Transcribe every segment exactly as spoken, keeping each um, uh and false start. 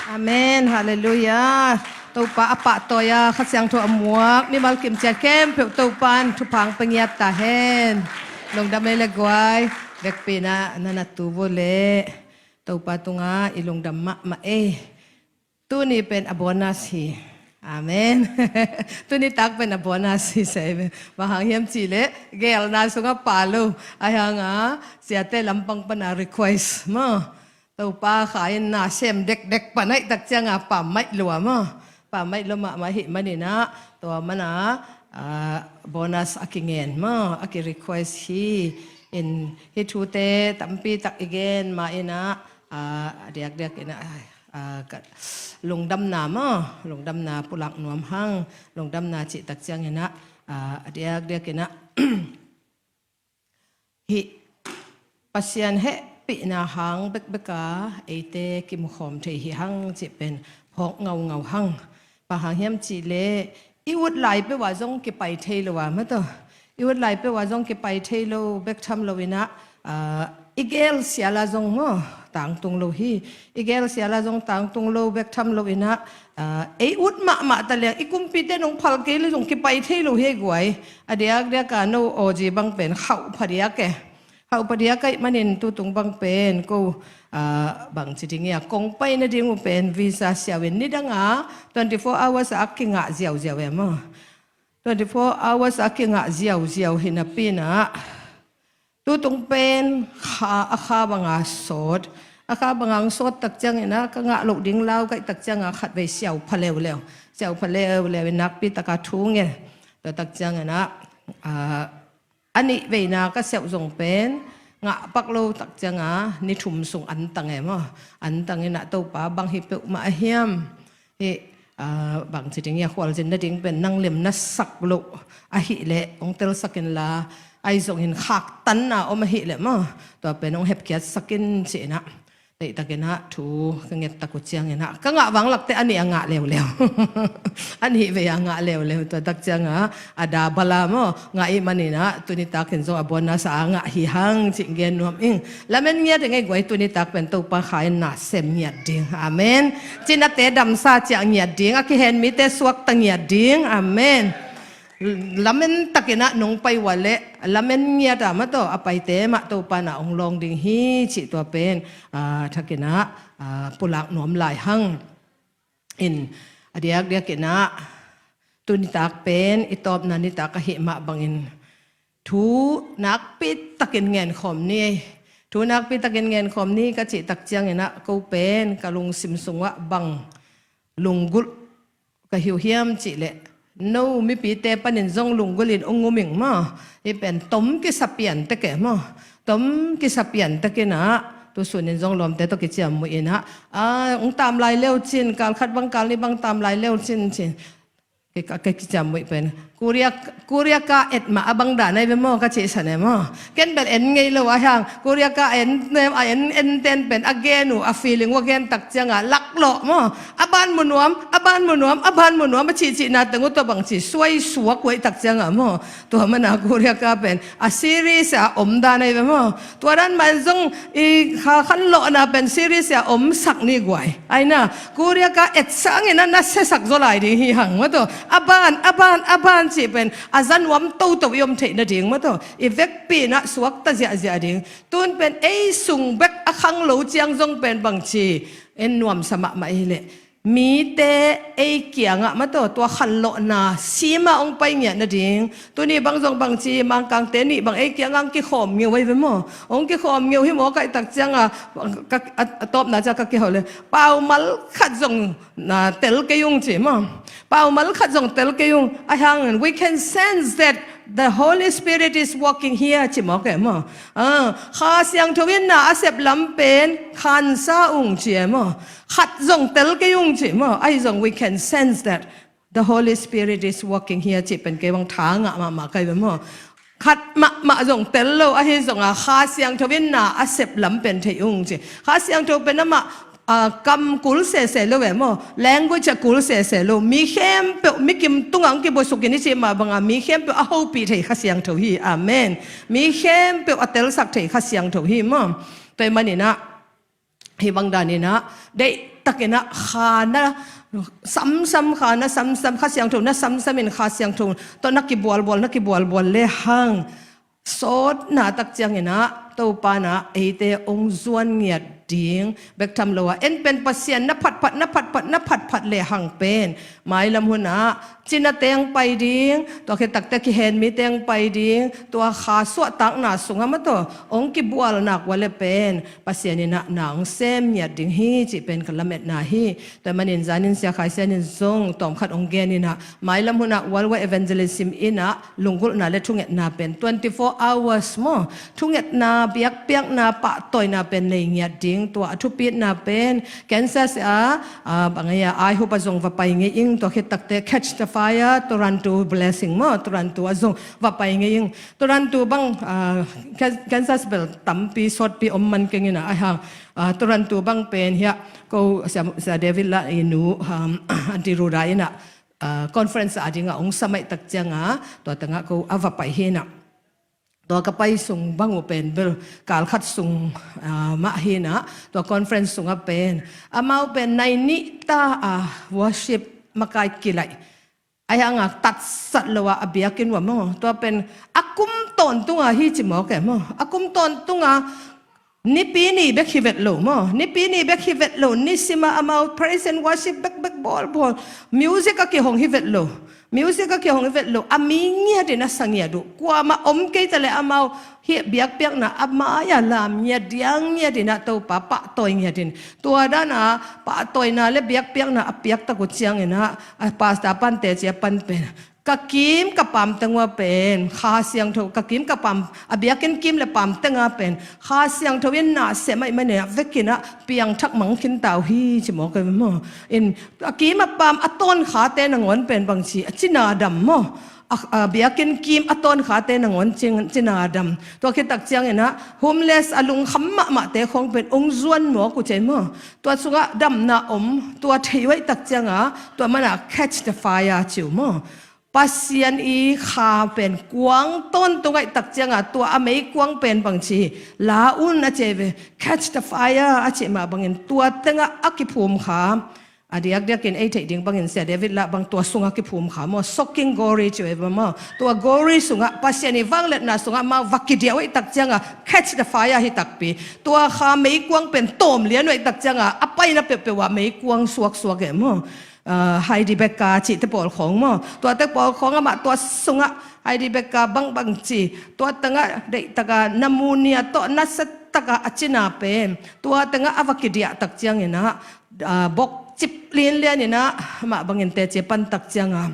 Amen. Halleluiah. Topa a pahtawi a, Kha Siangtho a muak mimal kimciat khempeuh Topa in thupha hong pia ngiat ta hen. Lungdam ei le guai. Vekpi-in ah na na tup uh leh Topa tungah i lungdam mahmah ei. Tuni pen a bonus hi. Amen. Tuni tak pen a bonus hi, sia. Bang hang hiam cih leh geelna sungah pha lo. Ahi hangin siate lam pang pan a request maw, Topa, kha in na sem dekdek pan ahih tak ciangin pammaih lua maw. Pammaih lua mahmah ahih manin ah, tua manin ah, bonus a kingen maw, a ki-request hi. In hih thute tampi tak i gen ma-in ah, a diakdiakin ah, a, ka, lungdamna maw, lungdamna pulak nuam hang. Lungdamna cih tak ciangin ah, a diakdiakin ah, hih Pasian hehpihna hang bekbek a eite kimukhawm thei hi hang cih pen phawk ngaungau hang. Bang hang hiam cih leh i ut lai peuh ah zong kipai thei lo a, maw taw. I ut lai peuh ah zong kipai thei lo bek tham loin ah, a, i geel sial ah zong maw, tangtung lo hi. I geel sial ah zong tangtung lo bek tham loin ah, a, ei ut mahmah ta leng i kumpite in hong phal kei leh zong kipai thei lo hi ei guai. A diakdiakin no aw zi bang pen khauh phadiak e. Khauh phadiak ahih manin tutung bang pen ko, a, bangci ding hiam, kong pai nading uh pen visa siau in nidang a twenty-four hours a kingah ziauziau e maw. Twenty-four hours a kingah ziauziau hi napi-in ah, tutung pen kha, a kha bang a sawt. A kha bang a hong sawt tak ciangin ah, ka ngah loh ding lau ka hih tak ciangin khatvei siau pha leuleu. Siau pha leuleu in nakpi takin thu ngen. Tua tak ciangin ah, a, a nih veina ka siau zong pen ngah pak lo tak ciangin ni thum sung antang e maw. Antang in ah, Topa, bang hi peuhmah a hiam? Hih, a, bangci ding hiam, khualzin nading pen nang lem na sak loh ahih leh hong telsak inla, ahi zongin khaktanna om ahih leh maw, tua pen hong hepkhiatsak in ci-in ah, deihtakin ah thu ka nget tak uh ciangin ah, ka ngah vanglak teh a nih a ngah leuleu. A nih vei a ngah leuleu. Tua tak ciangin ah, a double a maw, ngah ahih manin ah, tuni takin zong a bonus a ngah hi hang cih gen nuam ing. Lamen ngiat ing ei guai, tuni tak pen Topa kha in na sem ngiat ding. Amen. Cinate damsa ciah ngiat ding, a kihen mite suakta ngiat ding. Amen. Lamen takin ah nong pai uh leh, lamen ngiat a, maw taw, a paite mah Topa in ah hong lawng ding hi cih tua pen, a, thakin ah, a, pulak nuam lai hang. In, a diakdiakin ah, tuni tak pen i tawpna nitak ahih mah bangin thu nakpi takin ngenkhawm ni. Thu nakpi takin ngenkhawm ni ka cih tak ciangin ah, ko pen ka lungsim sungah bang lunggulh ka hi uh hiam cih leh, no mipite panin zong lunggulhin hong um ing maw. Hih pen tom kisa pian tek e maw. Tom kisa pian tek in ah, tu sunin zong lawmte tawh kiciammuih in ah, a, hong tam lai le uh cin, kal khat bang kal nih bang tam lai le uh cin, cin. Ka, ka kiciammuih pen Korea, Korea ka et mah a bang dan ahi ve maw, ka cihsan e maw. Ken bel en ngei lo, ahi hang Korea ka en, a en, enten pen a gen uh, a feeling uh a gen tak ciangin laklawh maw. A ban mu nuam, a ban mu nuam, a ban mu nuam, a cihcihna teng uh tawh bangci suaisuak uh ahih tak ciangin maw. Tua manin Korea ka pen a series a om dan ahi ve maw. Tua dan mah in zong i kha khanlawhna pen series a omsak ni guai. Ahi na, Korea ka et sangin ah na siasak zaw lai ding hi hang, maw taw. A ban, a ban, a ban cih pen a za nuam toto i om theih nading, maw taw. I vekpi-in ah suakta ziahziah ding. Tun pen ei sung bek a khanglo ciang zong pen bangci en nuamsa mahmah ahih leh, mite ei kiangah, maw taw, tua khanlawhna sim a hong pai ngiat nading. Tuni bang zong bangci Mangkangte nih bang ei kiangah hong kikhawm ngeu ahi ve maw. Hong kikhawm ngeu hi maw, ka hih tak ciangin ka, a, a tawpna ciang ka kihou leh, paumal khat zong na tel kei ung ci maw. Paumal khat zong tel kei ung. Ahi hangin, we can sense that the Holy Spirit is working here ci mawk e maw. A, Kha Siangtho in na a sep lam pen khansa ung ci e maw. Khat zong tel kei ung ci maw. Ahi zong, we can sense that the Holy Spirit is working here cih pen kei bang tha ngah mahmah ka hi ve maw. Khat mahmah zong tel lo, ahi zongin Kha Siangtho in na a sep lam pen thei ung ci. Kha Siangtho pen amah, a, kam kul sese lo e maw. Language a kul sese lo. Mi khempeuh, mi kim tungah hong kibuasukin i cih mah bangin mi khempeuh a hopih thei Kha Siangtho hi. Amen. Mi khempeuh a telsak thei Kha Siangtho hi maw. Tua ahih manin ah, Hih bang danin ah deihtakin ah kha na samsam, kha na samsam, Kha Siangtho na samsam in Kha Siangtho tawh na kibualbual, na kibualbual le hang sawtna tak ciangin ah Topa in ah eite hong zuan ngiat ding bek tham lo a, en pen Pasian na phatphat, na phatphat, na phatphat le hang pen mailam hun ah cina teng pai ding, tua khit takte kihen mi teng pai ding, tua kha suahtakna sungah mah tawh hong kibual nak ua le pen Pasian in ah na hong sem ngiat ding hi cih pen ka lametna hi. Tua manin zanin Sia Khai Sian in zong tawmkhat hong gen in ah, mailam hun ah World Wide Evangelism in ah lunggulhna le thungetna pen twenty-four hours maw, thungetna, biakpiakna, pahtawina pen nei ngiat ding. Tua a thupitna pen Kansas a, a, bang a, IHOP ah zong va pai ngei ing, tua khit takte Catch the Fire, Toronto Blessing maw, Toronto ah zong va pai ngei ing. Toronto bang, a, Kan-, Kansas bel tampi sawtpi om man keng in ah, ahi hang, a, Toronto bang pen hiah ko Sia, Sia David lah i nu, um, Aunty Rhoda in ah, a, conference a dingah hong sam ahih tak ciangah tua tengah ko a va pai hi in ah. Tua ka pai sung bang uh pen bel kal khat sung, a, mah hi in ah, tua conference sungah pen amau pen nai nih ta a worship makai kilaih. Ahi hangah tatsat lo a, a biakinn uh ah maw, tua pen a kum tawntung a hi ci mawk e maw. A kum tawntung a Nipi ni bek hi vet lo maw. Nipi ni bek hi vet lo. Nisim ah amau praise and worship bekbek bawlbawl. Music a kihong hi vet lo. Music a kihong hi vet lo. A mi ngiatin a sa ngiat uh. Kuamah om kei ta leh amau hih biakpiakna a mai-ah lam ngiat, diang ngiatin ah Topa pahtawi ngiatin. Tua dan a pahtawina le biakpiakna a piaktak uh ciangin ah, a pastor pan teci a pan pen ka kim ka paam teng uh ah pen Kha Siangtho, ka kim ka paam, a biakinn kim le paam teng ah pen Kha Siangtho in na sem ahih manin ah vekin ah piangthak mang khin ta uh hi ci mawk e maw. In a kim a paam a tawnkhate nangawn pen bangci a cina dam maw. A, a biakinn kim a tawnkhate nangawn cin-, cina dam. Tua khit tak ciangin ah homeless a lungkham mahmahte khawng pen hong zuan mawk uh ci e maw. Tua sungah damna om, tua thei uh ahih tak ciangah tua manah Catch the Fire ci uh maw. Pasian i kha pen kuang tawntung ahih tak ciangah tua a meikuang pen bangci la un a ci ve. Catch the fire a cih mah bangin tua tengah a kiphum kha. A diakdiakin ei theih ding bangin Sia David lah bang tua sungah kiphum kha maw, soaking gory ci ve maw. Tua gory sungah Pasian i vangliatna sungah amau va kidiah uh ahih tak ciangah catch the fire hi takpi. Tua kha meikuang pen tawm lian uh ahih tak ciangah a paina peuhpeuh ah meikuang suaksuak e maw. Ah, Heidebecca cihte pawl khawng maw. Tuate pawl khawng amah tua sungah Heidebecca bangbang ci. Tua tengah deihtaka pneumonia tawh nasia taka a cina pen tua tengah a va kidiah tak ciangin ah, ah, bokcip linlian in ah mah bangin teci pan tak ciangah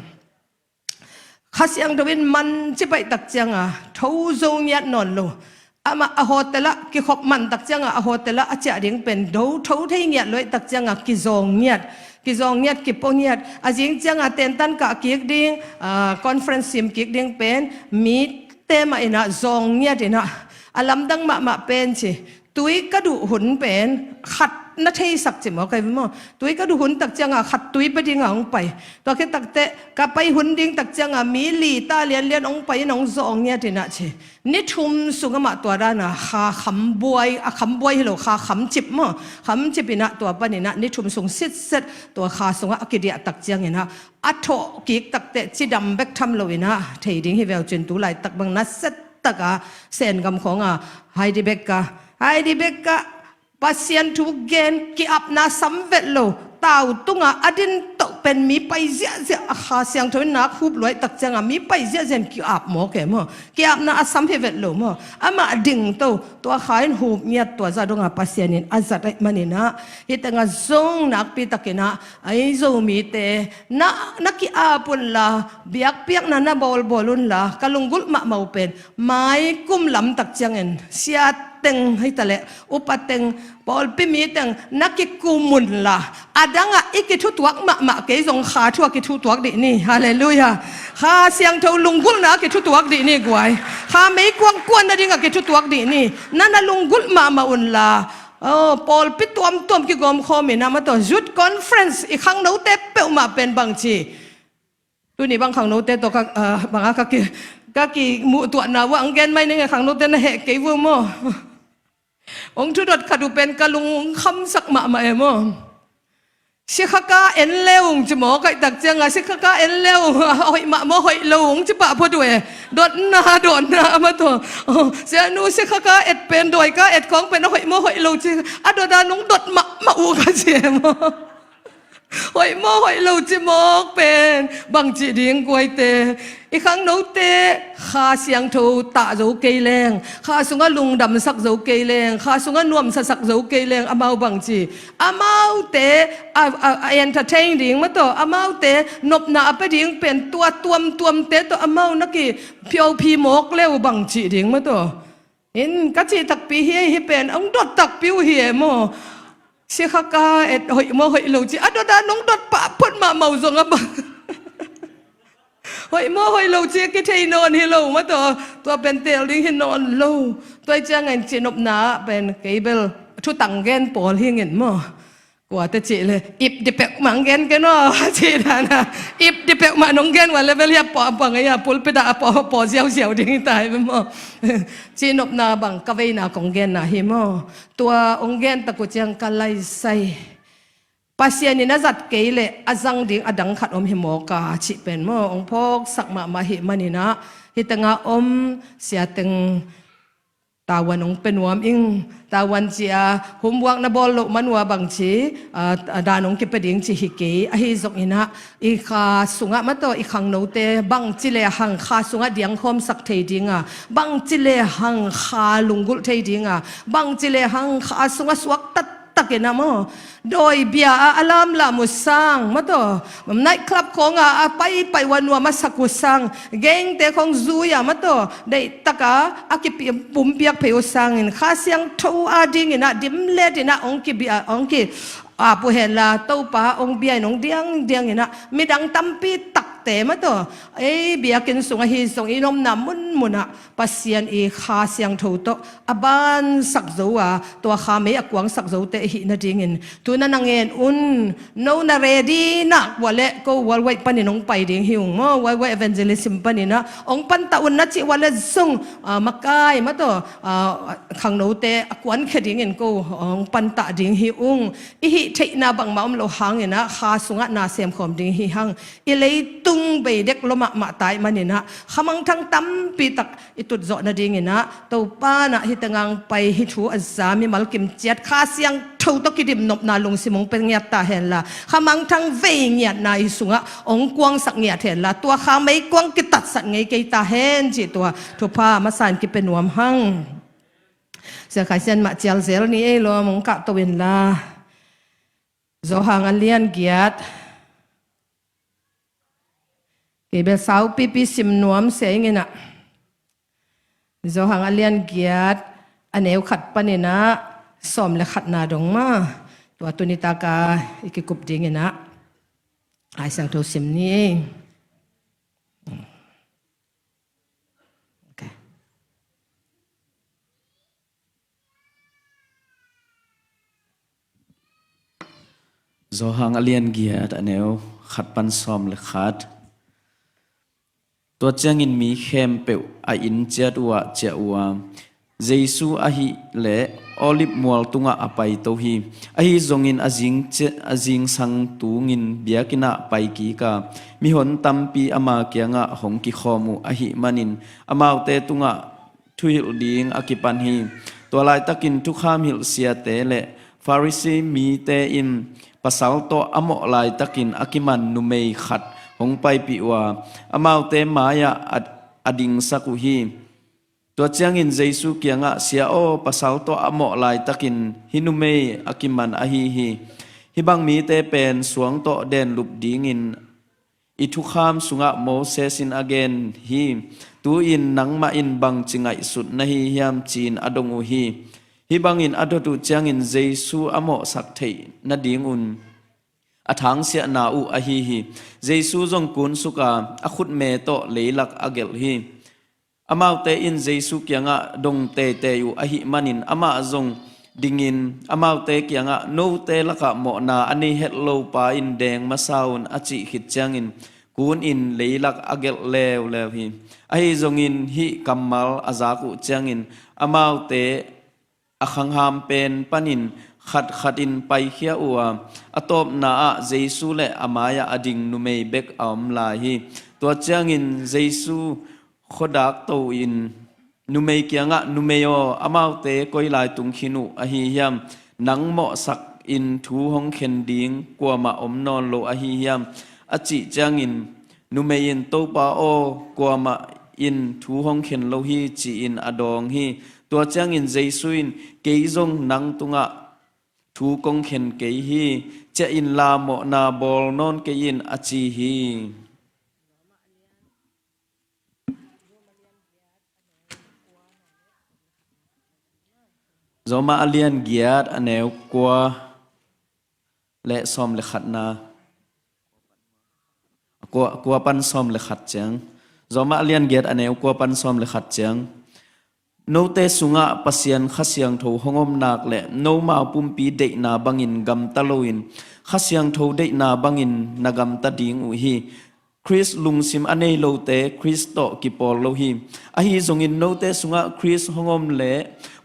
Kha Siangtho in mancip ahih tak ciangah tho zo ngiat nawn lo. Amah a hotel ah kikhop man tak ciangah a hotel ah a ciah ding pen do tho thei ngiat lo ahih tak ciangah kizawng ngiat, kizawng ngiat, kipua ngiat. A zing ciangah tentan kah kik ding, ah, conference sim kik ding pen mite mah in ah zawng ngiat in ah a lamdang mahmah pen ci. Tui ka duh hun pen khat na theisak ci maw, kai maw. Tui ka duh hun tak ciangah khat tui pia dingah hong pai. Tua khit takteh ka pai hun ding tak ciangah mi li ta lianlian hong pai in hong zawng ngiat in ah ci. Ni thum sung amah tua dan a kha khambuai, a khambuai hi lo, kha khamcip maw. Khamcip in ah tua pan in ah ni thum sung sitset tua kha sungah a kidiah tak ciangin ah a thawh kik takteh cidam bek tham lo in ah thei ding hi veu cin, tu laitak bang nasia taka Sengam khawng a Heidebecca, Heidebecca Pasian thu gen, ki-apna sam vet lo. Tau tunga a din toh pen mi pai ziahziah, a Kha Siangtho in nak hup lua ahih tak ciangah mi pai ziahziah in ki-ap mawk e maw. Ki-apna a sam hi vet lo maw. Amah ding to, tua kha in hup ngiat, tua zah dongah Pasian in a zat ahih manin ah hih tengah zong nakpi takin ah ei Zomite na, na ki-ap unla, biakpiakna na bawlbawl unla, ka lunggulh mahmah uh pen mai kum lam tak ciangin sia teng hi ta leh upa teng, pawlpi mi teng na kikum unla, a dangah i kithutuak mahmah kei zong kha thu a kithutuak dih ni. Halleluiah. Kha Siangtho lunggulhna a kithutuak dih ni guai. Kha meikuang kuan nading a kithutuak dih ni. Na na lunggulh mahmah unla, oh, pawlpi tuamtuam kigawmkhawm in ah maw, tua youth conference i khangnote peuhmah pen bangci. Tuni bang khangnote tawh ka, ah, bangah ka ki, ka kimuhtuahna uh ah ang gen mai ning e, khangnote na heh kei uh maw. Hong thudot khat uh pen ka lung hong khamsak mahmah e maw. Sikhaka en le ung ci maw, kaihtak cianga sikhaka en le ung, hoih mah maw, hoih lo ung ci pah phot uh e. Dotna, dotna a mataw. Sianu, sikhaka et pen, dawika et khawng pen a hoih maw, hoih lo ci, a dota nong dot mahmah uh ka ci e maw. Hoih maw, hoih lo ci mawk pen bangci ding guaite. I khangnote Kha Siangtho tah zo kei leng, kha sungah lungdamsak zo kei leng, kha sungah nuamsasak zo kei leng, amau bangci, amaute a, a, a entertain ding mataw, amaute nopna a pia ding pen tua tuamtuamte tawh amau na kiphiophi mawk le uh bangci ding mataw. In ka cih takpi hi, hih pen hong dot takpi uh hi e maw. Sikhaka et hoih maw, hoih lo ci, a dota nong dot pah phot mahmah uh zong a bang. Hoih maw, hoih lo ci a kithei nawn hi lo mataw. Tua pen teel ding hi nawn lo. Tua ciangin cihnopna ah pen kei bel thutang gen pawl hi ngin maw. Kuate cih le, ip dipeuh mah hong gen kei naw, cih dana. Ip dipeuh mah nong gen ua level hi a pua, a pua ngei a, pulpit ah a pua, a pua ziauziau ding hi ta hi maw. Cihnopna bang ka veina kong genna hi maw. Tua hong gen tak uh ciang ka laisai. Pasian in a zat kei leh a zang ding a dang khat om hi mawk a cih pen maw, hong phawksak mahmah hi maninah, hih tengah om siateng tavuan hong pia nuam ing. Tavuan ci-a homework na bawl loh man uh a bangci, a, a dan hong kipia ding ci hi kei. Ahi zonginah i kha sungah mataw, i khangnote bangci le hang kha sungah diangkhawmsak thei dinga, bangci le hang kha lunggulh thei dinga, bangci le hang kha sungah suak taktakinah maw, dawi bia ah a lamlam uh sang mataw, night club khawngah a paipai uh a nuam a sak uh sang, gengte khawng zui-a mataw, deihtaka a kipumpiak phei uh sangin Kha Siangtho a dinginah dimletinah hong kibia, hong ki-ap uh henla, Topa hong bia in hong diangdianginah midang tampi takte mataw, ei biakinn sungah hi zong i omna munmunah Pasian i Kha Siangtho tawh a bansak zo a, tua kha mei a kuangsak zote i hih nadingin tu na na ngen un. No na ready nak uale ko worldwide panin hong pai ding hi ung maw, worldwide evangelism paninah hong pantah un na cih uale zong, a, makai mataw, a, khangnote a kuankhia dingin ko hong pantah ding hi ung. I hih theihna bangmah om lo hanginah kha sungah na semkhawm ding hi hang. I leitung bei dek lua mahmah ta ih maninah khamangthang tampitak i tutzawh nadinginah Topa nah hih tengah hong pai, hih thu a za mimal kimciat Kha Siangtho tawh kidim nopna lungsim hong pia ngiat ta henla, khamangthang vei ngiatna i sungah hong kuangsak ngiat henla, tua kha meikuang kitatsat ngei kei ta hen cih tua thupha masa in kipia nuam hang. Sia Khai Sian mah cial zel ni ei lawm, hong kahto inla. Johan a lian giat. Kei bel saupipi sim nuam sia inginah. Johan a lian giat, a neu khat paninah sawm le khatna dong maw. Tua tuni taka i kikup dinginah Lai Siangtho sim ni. Okay. Johan a lian giat, a neu khat pan sawm le khat. Tua ciangin mi khempeuh a inn ciat uhah ciah uh a, Jesu ahih leh Olive mual tungah a paito hi. Ahi zongin a zing cia-, a zingsang tungin biakinn ah pai kik a, mihon tampi ama kiangah hong kikhawm uh ahih manin amaute tungah thuhilh ding a kipan hi. Tua laitakin thukham hilh siate le Pharisee mite in pasal tawh a mawh laitakin a kiman numei khat hong paipih uh a, amaute mai-ah a, a dingsak uh hi. Tua ciangin Jesu kiangah, "Sia aw, pasal tawh a mawh laitakin hih numei a kiman ahi hi. Hih bang mite pen suang tawh denlup dingin i thukham sungah Moses in a gen hi. Tu-in nangmah in bangci ngaihsut na hi hiam?" ci-in a dong uh hi. Hih bangin a dot uh ciangin Jesu a mawhsak theih nadingun a thangsiahna uh ahi hi. Jesu zong kunsuk a, a khutme tawh leilak a gelh hi. Amaute in Jesu kiangah dong teitei uh ahih manin amah zong dingin amaute kiangah, "Note lakah mawhna a nei het lo pa in deng masa un," a cih khit ciangin kunin leilak a gelh leuleu hi. Ahi zongin hih kammal a zak uh ciangin amaute a khangham pen panin khatkhatin paikhia uh a, a tawpna ah Jesu le a mai-ah a ding numei bek a om lai hi. Tua ciangin Jesu khuadak to-in numei kiangah, "Numei aw, amaute koi lai tung khin uh ahi hiam? Nang mawhsakin thu hong khen ding kuamah om nawn lo ahi hiam?" a cih ciangin numei in, "Topa aw, kuamah in thu hong khen lo hi," ci-in a dawng hi. Tua ciangin Jesu in, "Kei zong nang tungah thu kong khen kei hi. Ciah inla, mawhna bawl nawn kei in," a ci hi. Roma a lian giat a neu kua le sawm le khatna, kua, kua pan sawm le khat ciang. Roma a lian giat a neu kua pan sawm le khat ciang. Note sungah Pasian Kha Siangtho hong om nak le nomau pumpi deihna bangin gamta loin Kha Siangtho deihna bangin na gamta ding uh hi. Khrist lungsim a nei lote Khrist tawh kipawl lo hi. Ahi zongin note sungah Khrist hong om le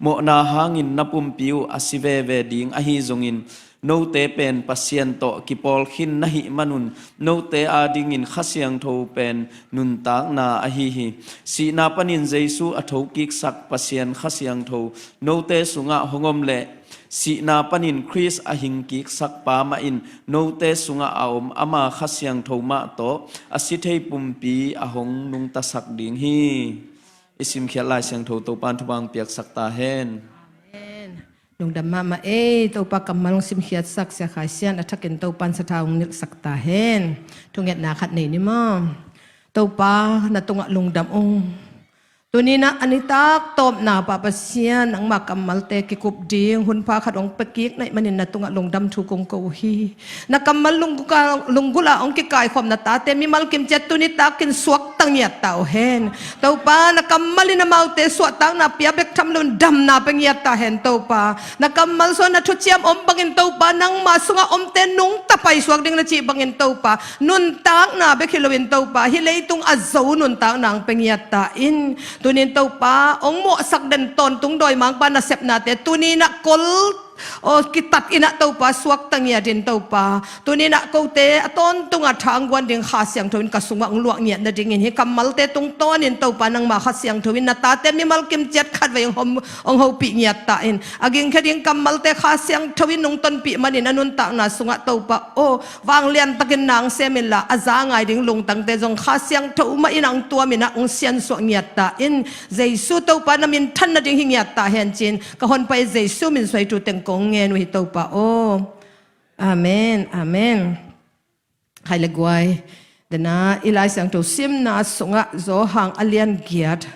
mawhna hangin na pumpi uh a si veve ding. Ahi zongin note pen Pasian tawh kipawl khin na hih manun note adingin Kha Siangtho pen nuntakna ahi hi. Sihna panin Jesu a thokiksak Pasian Kha Siangtho note sungah hong om le sihna panin Khrist a hingkiksak pa mah in note sungah a om ama Kha Siangtho mah tawh a si thei pumpi a hong nungtasak ding hi. I simkhiat Lai Siangtho Topan thupha hong piaksak ta hen. Amen. Lungdam mahmah ei, Topa kammal hong simkhiatsak Sia Khai Sian a thakin Topan sathau hong nilhsak ta hen. Thungetna khat nei ni maw? Topa na tungah lungdam ung. Tuninah a nitak tawpna Pa Pasian, nangma kammalte kikup ding hunpha khat hong pekik na hih manin na tungah lungdam thu kong ko uh hi. Na kammal lunggulh a, lunggulh a hong kikaikhawm na tate mimal kimciat tuni takin suakta ngiat ta uh hen. Topa, na kammal in amaute suahtakna pia bek tham loin damna pia ngiat ta hen Topa. Na kammal sungah na thuciam om bangin Topa, nangma sungah omte nungta paisuak ding na cih bangin Topa, nuntakna bek hi loin Topa, hih leitung a zo nuntakna hong pia ngiat ta in. Tunin Topa, hong mawhsak den tawntung dawimangpa nasepnate tuninah kol aw kitat inah Topa, suakta ngiat in Topa. Tuninah kote a tawntunga thangguan ding Kha Siangtho in ka sungah hong luah ngiat nadingin hih kammalte tungtawnin Topa, nangma Kha Siangtho in na tate mimal kimciat khatvei hong hom, hong hopih ngiat ta in. A gingkhia ding kammalte Kha Siangtho in nungtonpih manin a nuntakna sungah Topa aw vanglian takin nang sem inla, a za ngai ding lungtangte zong Kha Siangtho mah in hong tuam inah hong siansuah ngiat ta in. Jesu Topa na minthan nading hi ngiat ta hen ci-in ka honpa i Jesu min suang thu teng kong ngen uh hi Topa aw. Amen, amen. Hai le guai. Dena i Lai Siangtho simna sungah Johan a lian giat,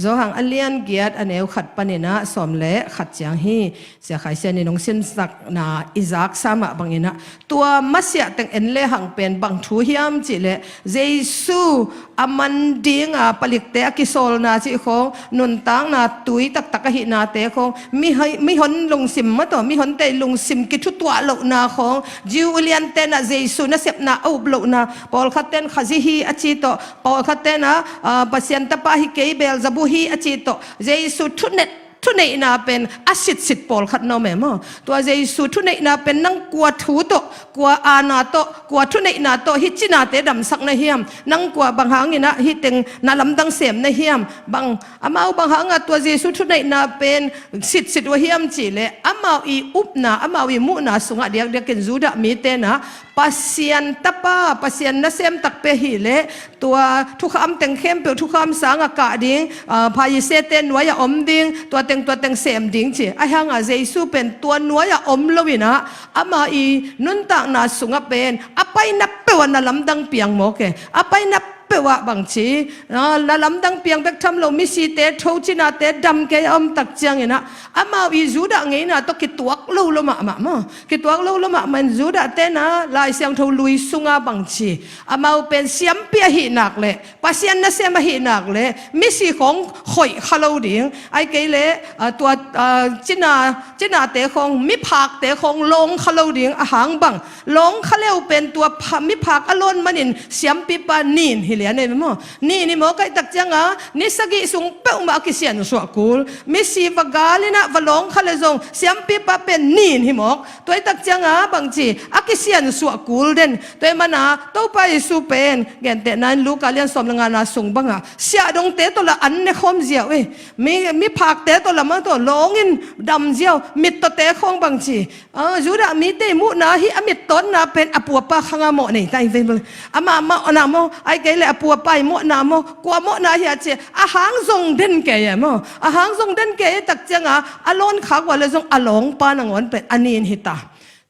Johan a lian giat a neu khat paninah sawm le khat ciang hi. Sia Khai Sian in hong simsakna i zaksa mah banginah tua masiah teng en lehang pen bang thu hiam cihleh Jesu a man dinga palikte a kisawlna cih khawng, nuntakna tui taktak ahihnate khawng, mihai-, mihon lungsim mah tawh, mihonte lungsim kithutuah lohna khawng, Jew ulianten ah Jesu nasepna a up lohna, pawlkhatten Khazih hi a ci tawh, pawlkhatten ah, ah, Pasian tapa hi kei, Beelzebub hi a ci tawh, Jesu thunet thuneihna pen a sitsit pawlkhat na om e maw? Tua Jesu thuneihna pen nang kua thu tawh, kua aana tawh, kua thuneihna tawh hih cinate damsak na hiam? Nang kua bang hanginah hih teng na lamdang sem na hiam? Bang, amau bang hanga tua Jesu thuneihna pen sitsit uh hiam cihleh amau i upna, amau i muhna sungah diakdiakin Judah mitenah Pasian tapa, Pasian nasem takpi hileh tua thukham teng khempeuh thukham sanga kah ding, ah, Pharisee-te nuai-ah om ding, tua teng tua teng sem ding ci. Ahi hanga Jesu pen tua nuai-ah om loinah ama i nuntakna sungah pen a paina peuhah na lamdang piang mawk e. A paina peuhah bangci, ah, na lamdang piang bek tham lo, misite tho, cinate dam kei a om tak cianginah amau i Judah ngeina tawh kituak lo lo mahmah maw? Kituak lo lo mahmah in Judah tenah Lai Siangtho lui sunga bangci, amau pen siam pi ahih nak leh, Pasian nasem ahih nak leh, misi khawng khoih kha lo ding, ahih kei leh, ah, tua, ah, cina, cinate khawng, miphakte khawng lawng kha lo ding, a hang bang, lawng kha leu pen tua pha-, miphak a lawn manin siampipa nin hi lian ei maw. Nin hi maw, kei tak cianga, ni sagih sung peuhmah a kisiansuah kul, misi va gal inah va lawng kha leh zong, siampipa pen nin hi mawk. Tua ahih tak cianga bangci, a kisiansuah kul den. Tua ahih mana, Topa Jesu pen, gentehna in Luka lian sawm le ngana sung bangah, siahdongte tawh lah an ne khawm ziau ei. Mi, miphakte tawh lah mah tawh, lawng in dam ziau, mittawte khawng bangci. Ah, Judah mite muhna hi a mittawnna pen a puapa khanga mawh nei ta hi ve. Amah mawhna maw, ahih kei leh a puapa i mawhna maw, kua mawhna hi a ci, a hang zong den kei e maw. A hang zong den kei tak cianga, a lawn khak ua leh zong a lawngpa nangawn pen a nin hi ta.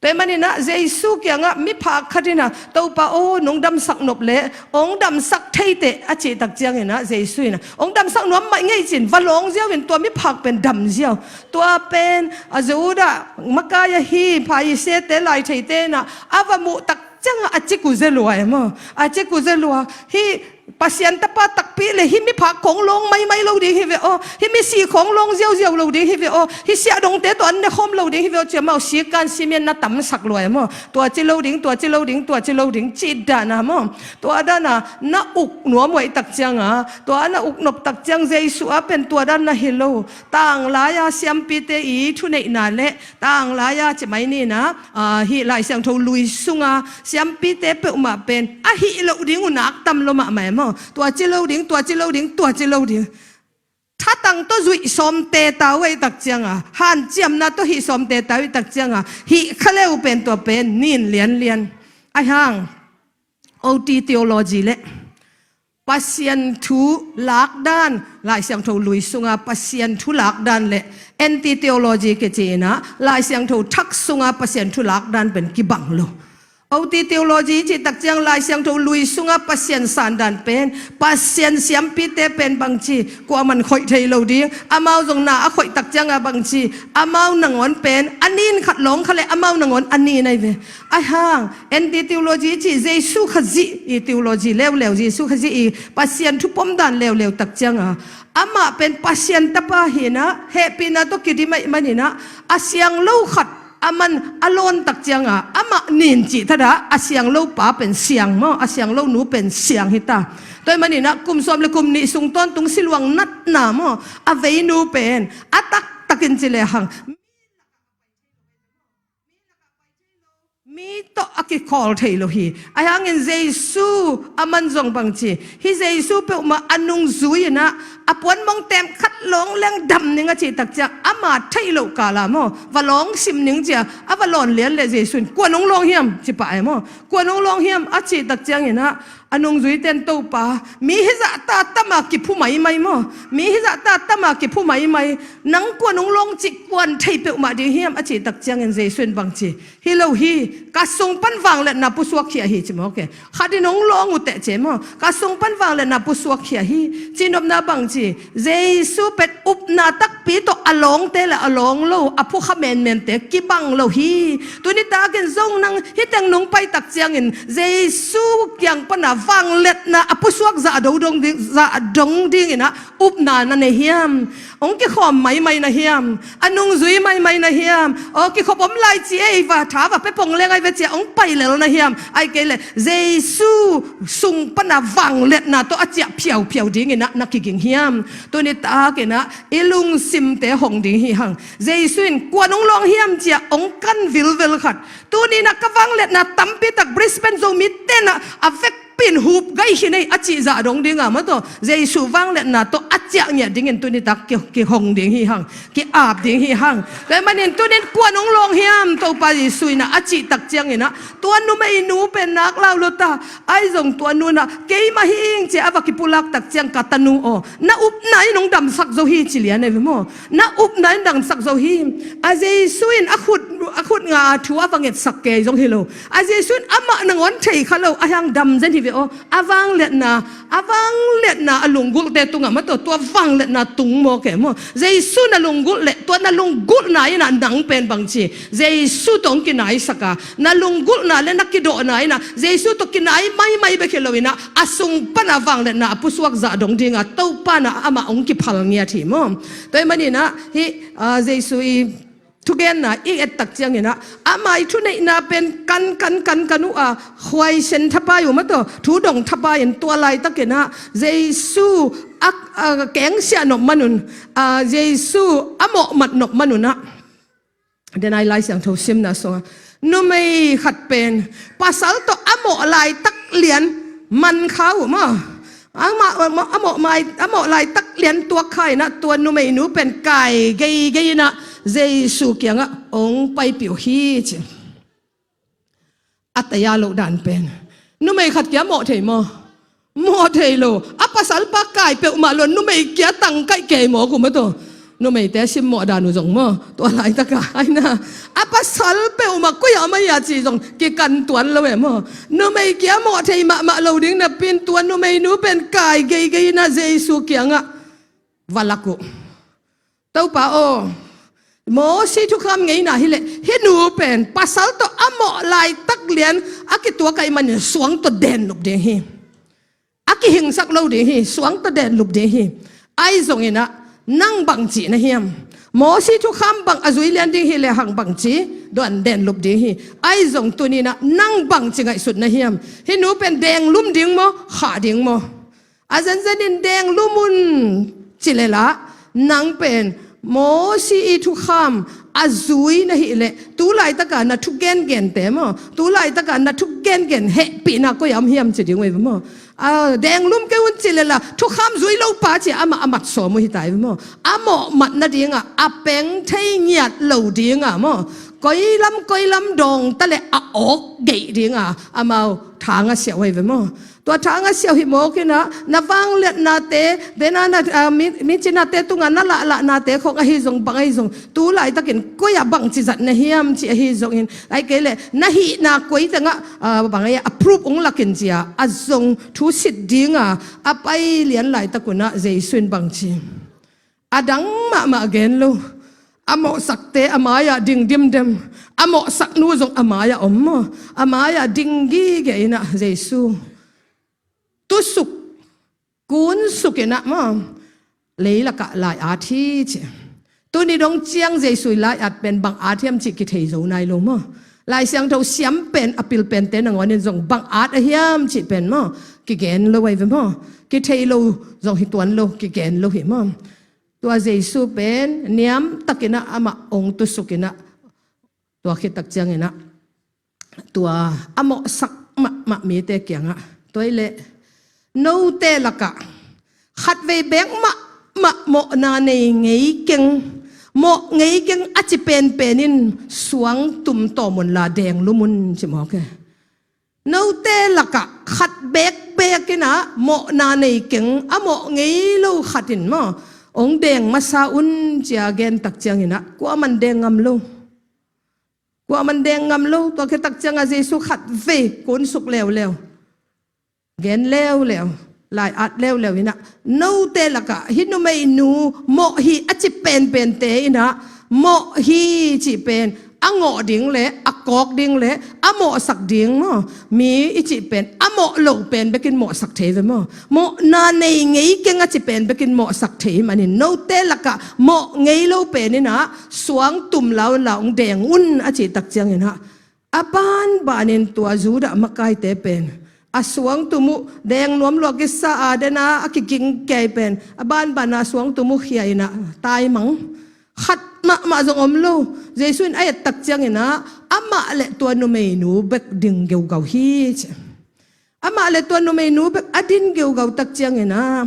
Tua ahih maninah Jesu kiangah miphak khat inah, Topa aw, nong damsak nop leh, hong damsak thei teh a cih tak cianginah Jesu inah, hong damsak nuam mah ing ei ci-in, va lawng ziau in tua miphak pen dam ziau. Tua pen, a Judah makai ahi, Pharisee-te, laitheite inah, a va muh tak ciangah a cik uh ze lua e maw. A cik uh ze lua. Hih Pasian tapa takpi leh hih miphak khawng lawng maimai lo ding hi ve aw. Hih misi khawng lawng ziauziau lo ding hi ve aw. Hih siahdongte tawh an ne khawm lo ding hi ve aw. Ci-a amau sikan simin na tamsak lua e maw. Tua ci lo ding, tua ci lo ding, tua ci lo ding, cih dana maw. Tua dana na uk nuam uh ahih tak cianga, tua na uk nop tak ciang Jesu a pen tua dan na hi lo. Tanglai-a siampite i thuneihna leh, tanglai-a ci mai ninah, ah, hih Lai Siangtho Lui sunga siampite peuhmah pen a hih loh ding uh nak tam lua mahmah e maw. Tua ci lo ding, tua ci lo ding, tua ci lo ding. Thatang tawh zuih sawm teta uh ahih tak cianga, hanciamna tawh hih sawm teta uh ahih tak cianga, hih kha leu pen tua pen nin lianlian. Ahih hang, O T theology leh Pasian thu lakdan, Lai Siangtho Lui sunga Pasian thu lakdan leh N T theology kici inah, Lai Siangtho Thak sunga Pasian thu lakdan pen kibang lo. O T theology cih tak ciang Lai Siangtho Lui sunga Pasian sandan pen, Pasian siampite pen bangci, kuaman khoih thei lo ding, amau zong na a khoih tak cianga bangci, amau nangawn pen a nin khat lawng kha leh amau nangawn a nin ahi ve. Ahih hang, N T theology cih Jesu Khazih i theology leuleu, Jesu Khazih i Pasian thupom dan leuleu tak cianga, amah pen Pasian tapa hinah, hehpihna tawh kidim ahih maninah, a siang lo khat, aman a lawn tak cianga, amah nin cih thadah, a siang lo pa pen siang maw, a siang lo nu pen siang hi ta. Tua ahih maninah, kum sawm le kum nih sung tawntung siluang natna maw, a veinu pen, a taktakin ci lehang, mi tawh a kikhawl thei lo hi. Ahih hangin Jesu aman zong bangci, hih Jesu peuhmah a nungzui inah, a puanmong teem khat lawng leng dam ning a cih tak ciang, ama theih loh kala maw, va lawng sim ning ci-a, a va lawn lian leh Jesu in, kua nong lawng hiam, ci pah e maw. Kua nong lawng hiam a cih tak cianginah, a nungzuite in, Topa, mi hizahta tama kiphu maimai maw. Mi hizahta tama kiphu maimai. Nang kua nong lawng cih kuan thei peuhmah ding hiam a cih tak ciangin Jesu in bangci, hi lo hi, ka sung pan vangliatna pusuak khia hi ci mawk e. Khat in hong lawng uh teh ci maw. Ka sung pan vangliatna pusuak khia hi. Cihnopna bangci, Jesu pen upna takpi tawh a lawngte le a lawng lo, a phukha menmente kibang lo hi. Tuni takin zong nang hih teng nong pai tak ciangin Jesu kiang pana vangliatna a pusuak zah dong ding, zah dong dinginah upna na nei hiam? Hong kikhawm maimai na hiam? A nungzui maimai na hiam? Aw, kikhop om lai ci ei, va tha va pia pong leng ai ve ci-a hong pai lel na hiam? Ahih kei leh Jesu sung pana vangliatna tawh a ciah phiauphiau dinginah na kiging hiam? Tuni takinah i lungsimte hong ding hi hang. Jesu in kua nong lawng hiam ci-a hong kan vilvel khat. Tuninah ka vangliatna tampi tak Brisbane Zomite inah a vekpi in hup gai khin ei a cih zah dong dinga maw, tua Jesu vangliatna tawh a ciah ngiat dingin tuni tak ki, kihong ding hi hang. Ki-ap ding hi hang. Tua ahih manin tunin kua nong lawng hiam, Topa Jesu inah a cih tak cianginah, tua numeinu pen nak lau lo ta. Ahi zong tua nu inah, keimah hi ing ci-a a va kipulak tak ciang, ka tanu aw, na upna in hong damsak zo hi ci lian ei ve maw. Na upna in damsak zo hi. A Jesu in a khut, a khut nga-a thu a va ngetsak kei zong hi lo. A Jesu in amah nangawn thei kha lo, ahih hang dam zen hi ve Aw, a vangliatna, a vangliatna a lunggulhte tungah maw, tua vangliatna tung maw ke maw. Jesu na lunggulh leh tua na lunggulhna inah nang pen bangci, Jesu tawh hong kinaisak a, na lunggulhna le na kidawhna inah Jesu tawh kinai maimai bek hi lo inah a sung pana vangliatna a pusuak zah dong dinga Topa na amah hong kiphal ngiat hi maw. Tua ahih maninah hih, ah, Jesu i thugenna i et tak cianginah amah i thuneihna pen kan kan kan kan uh a, khuaisen thapai uh maw, tua thu dong thapai in tua laitakinah Jesu a, a kengsiah nop manun, a, Jesu a mawhmat nop manunah, denai Lai Siangtho simna sungah numei khat pen pasal tawh a mawh laitak lian man kha uh maw. Amah, amah, amah, amah laitak lian tuak kha inah tua numeinu pen kai geigei inah Jesu kiangah hong paipih uh hi ci. A taya loh dan pen numei khat kia mawh thei maw? Mawh thei lo. A pasalpa kai peuhmah lo, numei kia tangkaih kei mawk uh maw tua. Numeite simmawh dan uh zong maw, tua laitaka aina a pasal peuhmah koi-ah om a hia cih zong kikan tuan lo e maw. Numei kia mawh thei mahmah lo ding napi-in tua numeinu pen kai geigei inah Jesu kiangah va lak uh. Topa aw, Mosi thukham ngeina hileh hih nu pen pasal tawh a mawh laitak lian a kituak ahih manin suang tawh denlup ding hi. A kihingsak lo ding hi, suang tawh denlup ding hi. Ahi zonginah nang bangci na hiam? Mosi thukham bang a zui lian ding hileh hang bangci duan denlup ding hi. Ahi zong tuninah nang bangci ngaihsut na hiam? Hih nu pen denglum ding maw, khah ding maw? A zenzenin denglum un ci lel ah nang pen Mosi i thukham a zui na hileh tu laitaka na thu gengente maw, tu laitaka na thu gengen hehpihna koi-ah om hiam ci ding uh ei ve maw. A, denglum kei un ci lel ah thukham zui lopa ci amah a mat sawm uh hi ta ei ve maw. A mawhmat nadingah a peng thei ngiat lo dingah maw, koilam koilam dawngta le a awk geih dingah amau thang a siauh uh ei ve maw. Tua thang a siauh hi mawk inah na vangliatnate, dena na, ah, mi, micinate tungah na lahlahnate khong ahi zong bang ahi zong tu laitakin koi-ah bangci zat na hiam ci ahi zongin, ahih kei leh na hihna koi tengah, ah, bang ahi a proof hong lakin cia a zong thusit dinga a pai lian laitak unah Jesu in bangci a dang mahmah gen lo. A mawhsakte a mai-ah ding dimdem, a mawhsaknu zong a mai-ah om maw, a mai-ah ding gige inah Jesu tusuk, kunsuk inah maw, leilakah lai-at hi ci. Tuni dong ciang Jesu i lai-at pen bang at hiam cih kithei zo nai lo maw. Lai Siangtho siam pen a pil pente nangawnin zong bang at a hiam cih pen maw, kigen lo ahi ve maw. Kithei lo zong hi tuan lo, kigen lo hi maw. Tua Jesu pen niamtakinah amah hong tusukinah tua khit tak cianginah tua a mawhsak mahmah mite kiangah, tua hileh note lakah khatvei beek mahmah mawhna nei ngei keng, mawh ngei keng a ci penpen in suang tum tawm unla denglum un ci mawk e. Note lakah khat bekbek inah mawhna nei keng, a mawh ngei lo khat in maw hong deng masa un cia gen tak cianginah kuaman deng ngam lo. Kuaman deng ngam lo. Tua khit tak ciangah Jesu khatvei kunsuk leuleu, gen leuleu, lai-at leuleu inah note lakah hih numeinu mawh hi a ci penpente inah mawh hi cih pen a ngawh ding le a kawk ding le a mawhsak ding maw, mi i cih pen a mawh lo pen bekin mawhsak thei ve maw. Mawhna nei ngei keng a ci pen bekin mawhsak thei manin note lakah mawh ngei lo pen inah suang tum la unla hong deng un a cih tak cianginah a banbanin tua Judah makaite pen a suang tum uh deng nuam lua kisa a, dena a kiging kei pen a banbana suang tum uh khia inah taimang. Khat mahmah zong om lo. Jesu in a et tak cianginah amah le tua numeinu bek ding geugau hi ci. Amah le tua numeinu bek a din geugau tak cianginah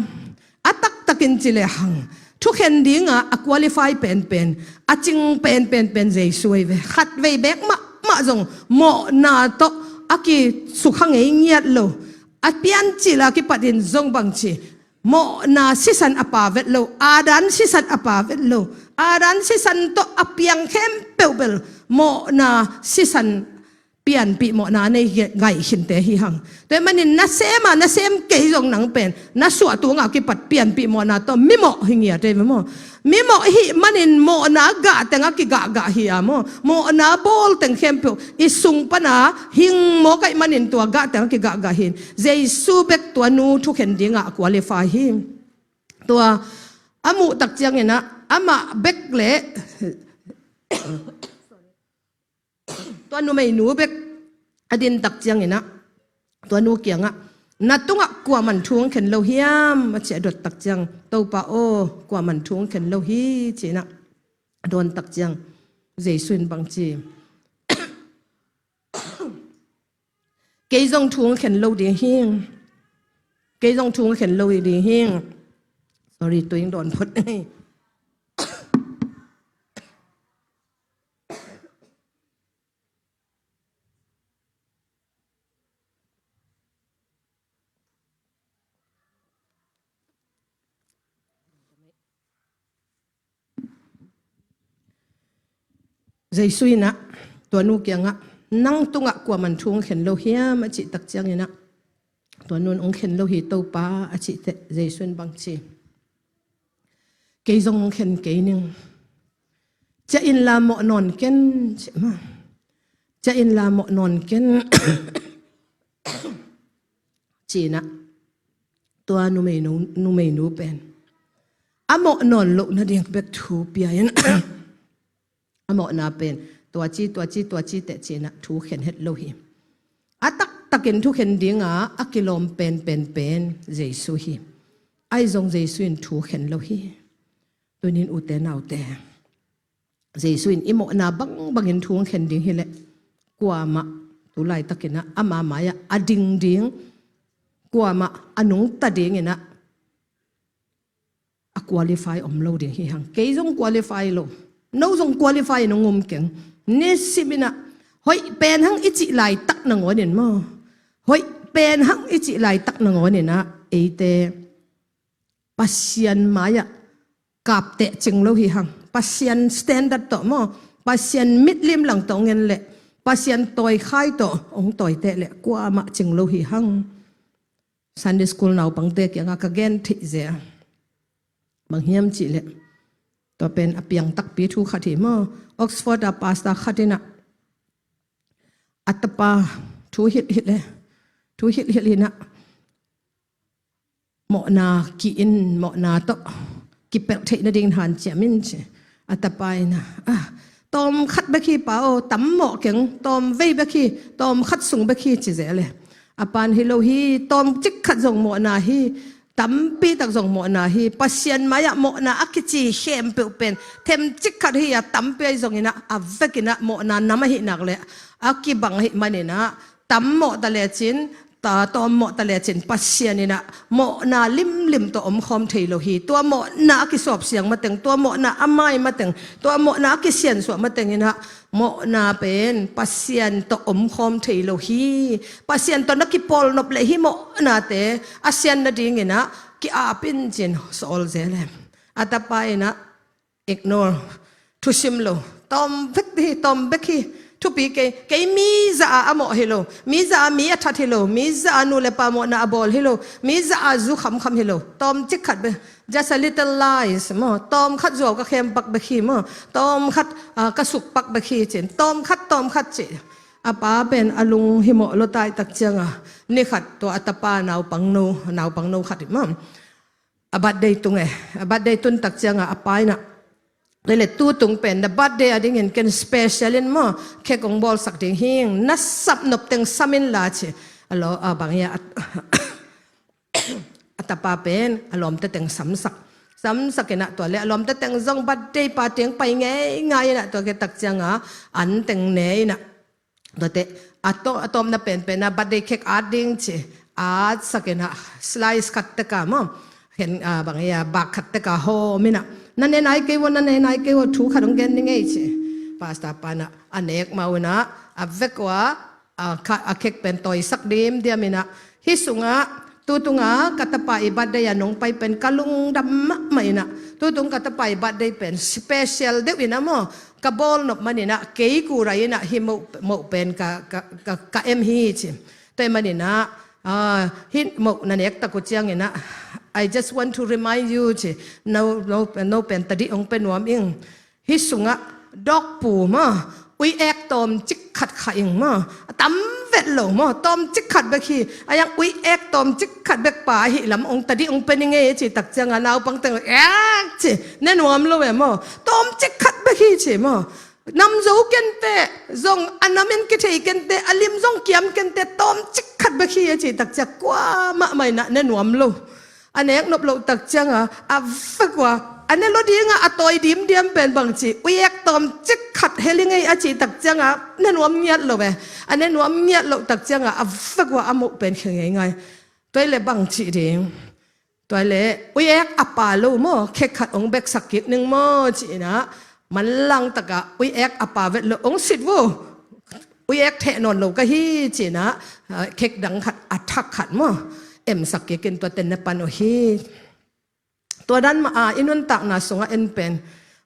a taktakin ci lehang thukhen dinga a qualify penpen, a cing penpenpen Jesu ahi ve. Khatvei beek mahmah zong mawhna tawh a kisukha ngei ngiat lo. A piancil a kipatin zong bangci mawhna sisan a pha vet lo, Adam sisan a pha vet lo. Adam sisan tawh a piang khempeuh bel mawhna sisan pianpih mawhna a nei ngaihkhinte hi hang. Tua ahih manin nasem a nasem kei zong nang pen na suah tungah kipat pianpih mawhna tawh mimawh hi ngiat ei ve maw? Mimawh hih manin mawhna gah teng a kigahgah hi a maw? Mawhna bawl teng khempeuh i sung pana hing mawk ahih manin tua gah teng a kigahgah hi in. Jesu bek tua nu thukhen dingah a qualify hi. Tua a muh tak ciangin ah amah bek le tua numeinu bek a din tak ciangin ah tua nu kiangah, "Na tungah kuaman thu hong khen lo hiam?" a ci a dot tak ciang, "Topa aw, kuaman thu hong khen lo hi," ci-in ah a dawn tak ciang Jesu in bang ci, "Kei zong thu hong khen lo ding hi. Kei zong thu hong khen lo ding hi." Sorry, tuing dawn phot. Jesu in ah tua nu kiangah, "Nang tungah kuaman thu hong khen lo hiam?" a cih tak ciangin ah, tua nu in, "Hong khen lo hi Topa," a cih teh Jesu in bang ci, "Kei zong hong khen kei ning. Ciah inla mawh nawn ken," ci maw. "Ciah inla mawh nawn ken," ci-in ah tua numeinu, numeinu pen a mawh nawn loh nading bek thu pia in, a mawhna pen tua ci, tua ci, tua ci teh ci-in ah thu khen het lo hi. A taktakin thukhen dinga a kilawm penpen pen Jesu hi. Ahi zong Jesu in thu khen lo hi. Tuni-in ute naute, Jesu in i mawhna bangbangin thu hong khen ding hileh, kuamah tu laitakin ah ama mai-ah a ding ding, kuamah a nungta dingin ah a qualify om lo ding hi hang. Kei zong qualify lo, no zong qualify in hong um keng. Nisimin ah hoih pen hang i cih laitak nangawnin maw, hoih pen hang i cih laitak nangawnin ah eite Pasian mai-ah kapteh cing lo hi hang. Pasian standard tawh maw, Pasian mitlim lang tawh ngen leh, Pasian tawikhai tawh hong tawiteh leh kuamah cing lo hi hang. Sunday school naupangte kiangah ka gen theih zia bang hiam cih leh, tua pen a piang takpi thu khat hi maw. Oxford a pastor khat in ah a tapa thu hilhhilh e, thu hilhhilh in ah mawhna ki-in, mawhna tawh kipelh theih nadingin hanciam in ci. A tapa in ah, "Ah, tawm khat bek hi pa aw, tam mawh keng, tawm vei bek hi, tawm khat sung bek hi," ci zel e. A pan, "Hi lo hi, tawm cik khat zong mawhna hi, tampi tak zong mawhna hi. Pasian mai-ah mawhna a kici khempeuh pen themcik khat hi a, tampi ahi zongin ah a vekin ah mawhna nam ahih nak leh a kibang ahih manin ah tam mawh ta lecin, ta tawm mawh ta lecin Pasian in ah mawhna limlim tawh omkhawm thei lo hi. Tua mawhna a kisawpsiang mateng, tua mawhna a mai mateng, tua mawhna a kisiansuah mateng in ah mawhna pen Pasian tawh omkhawm thei lo hi. Pasian tawh na kipawlnop leh hih mawhnate a sian nadingin ah ki-ap in," ci-in sawl zel e. A tapa in ah ignore, thusim lo. "Tawm bek hi, tawm bek hi. Thupi kei, kei mi zah a a mawh hi lo, mi zah a mi a that hi lo, mi zah a nu le pa mawhna a bawl hi lo, mi zah a zu khamkham hi lo. Tawm cik khat bek, just a little lice maw, tawm khat zuau ka khem pak bek hi maw, tawm khat, ah, ka suk pak bek hi," ci-in, "Tawm khat, tawm khat," ci. A pa pen a lunghimawh lua tai tak cianga, ni khat tua a tapa naupangno, naupangno khat hi maw, a birthday tung e. A birthday tun tak cianga a pa in ah, "Lele, tutung pen na birthday a dingin ken special in maw, cake kong bawlsak ding hing, na sap nop teng sam inla," ci. A lo, a bang ia, a, a tapa pen a lawmte teng samsak. Samsak in ah tua le a lawmte teng zong birthday party hong pai ngeingai in ah, tua khit tak cianga an teng ne in ah, tuate a to-, a tawpna penpen ah birthday cake at ding ci. Atsak in ah slice khat tek a maw, hen, a, bang ia, bak khat tek a hawm in ah, "Na ne nai kei ua, na ne nai kei ua, thu khat hong gen ning ei," ci. Pastor pa in ah a nek mau in ah a vek ua, a, kha-, a cake pen tawisak dimdiam in ah, "Hih sungah, tutunga ka tapa i birthday a nong pai pen ka lungdam mahmah in ah, tutung ka tapa i birthday pen special deuh in ah maw, ka bawl nop maninah kei kurai inah hih moh, moh pen ka, ka, ka, ka em hi ci. Tua ih maninah, ah, hih moh na nek tak uh cianginah, "I just want to remind you," ci. "No, no, no pen tadih hong pia nuam ing. Hih sungah dawkpu maw, uiek tawmcik khat kha ing maw. A tam vet lo maw, tawmcik khat bek hi. A iang uiek tawmcik khat bek pa ahi lam hong tadih hong pia ning ei," a cih tak ciangah naupang teng, "Ek," ci, ne nuam lo e maw. "Tawmcik khat bek hi," ci maw. "Nam zo kenteh, zong a nam in kithei kenteh, a lim zong kiam kenteh, tawmcik khat bek hi," a cih tak ciang kuamah mah inah ne nuam lo. A nek nop loh tak ciangah a vek uh a, a ne lo dingah a tawi dimdiam pen bangci, "Uiek tawmcik khat hel ing ei," a cih tak ciangah ne nuam ngiat lo e. A ne nuam ngiat loh tak ciangah a vek uh a, a moh pen khia ngeingai. Tua ih leh bangci ding? Tua ih leh uiek a pa lo maw, khek khat hong beksak kik ning maw ci inah, manlang takah uiek a pa vet lo hong sit uh. "Uiek theh nawn lo ka hi," ci inah, ah, khek dang khat, a thak khat maw, emsak kik in tua ten ne pan uh hi. Tua dan mah a i nuntakna sungah en pen,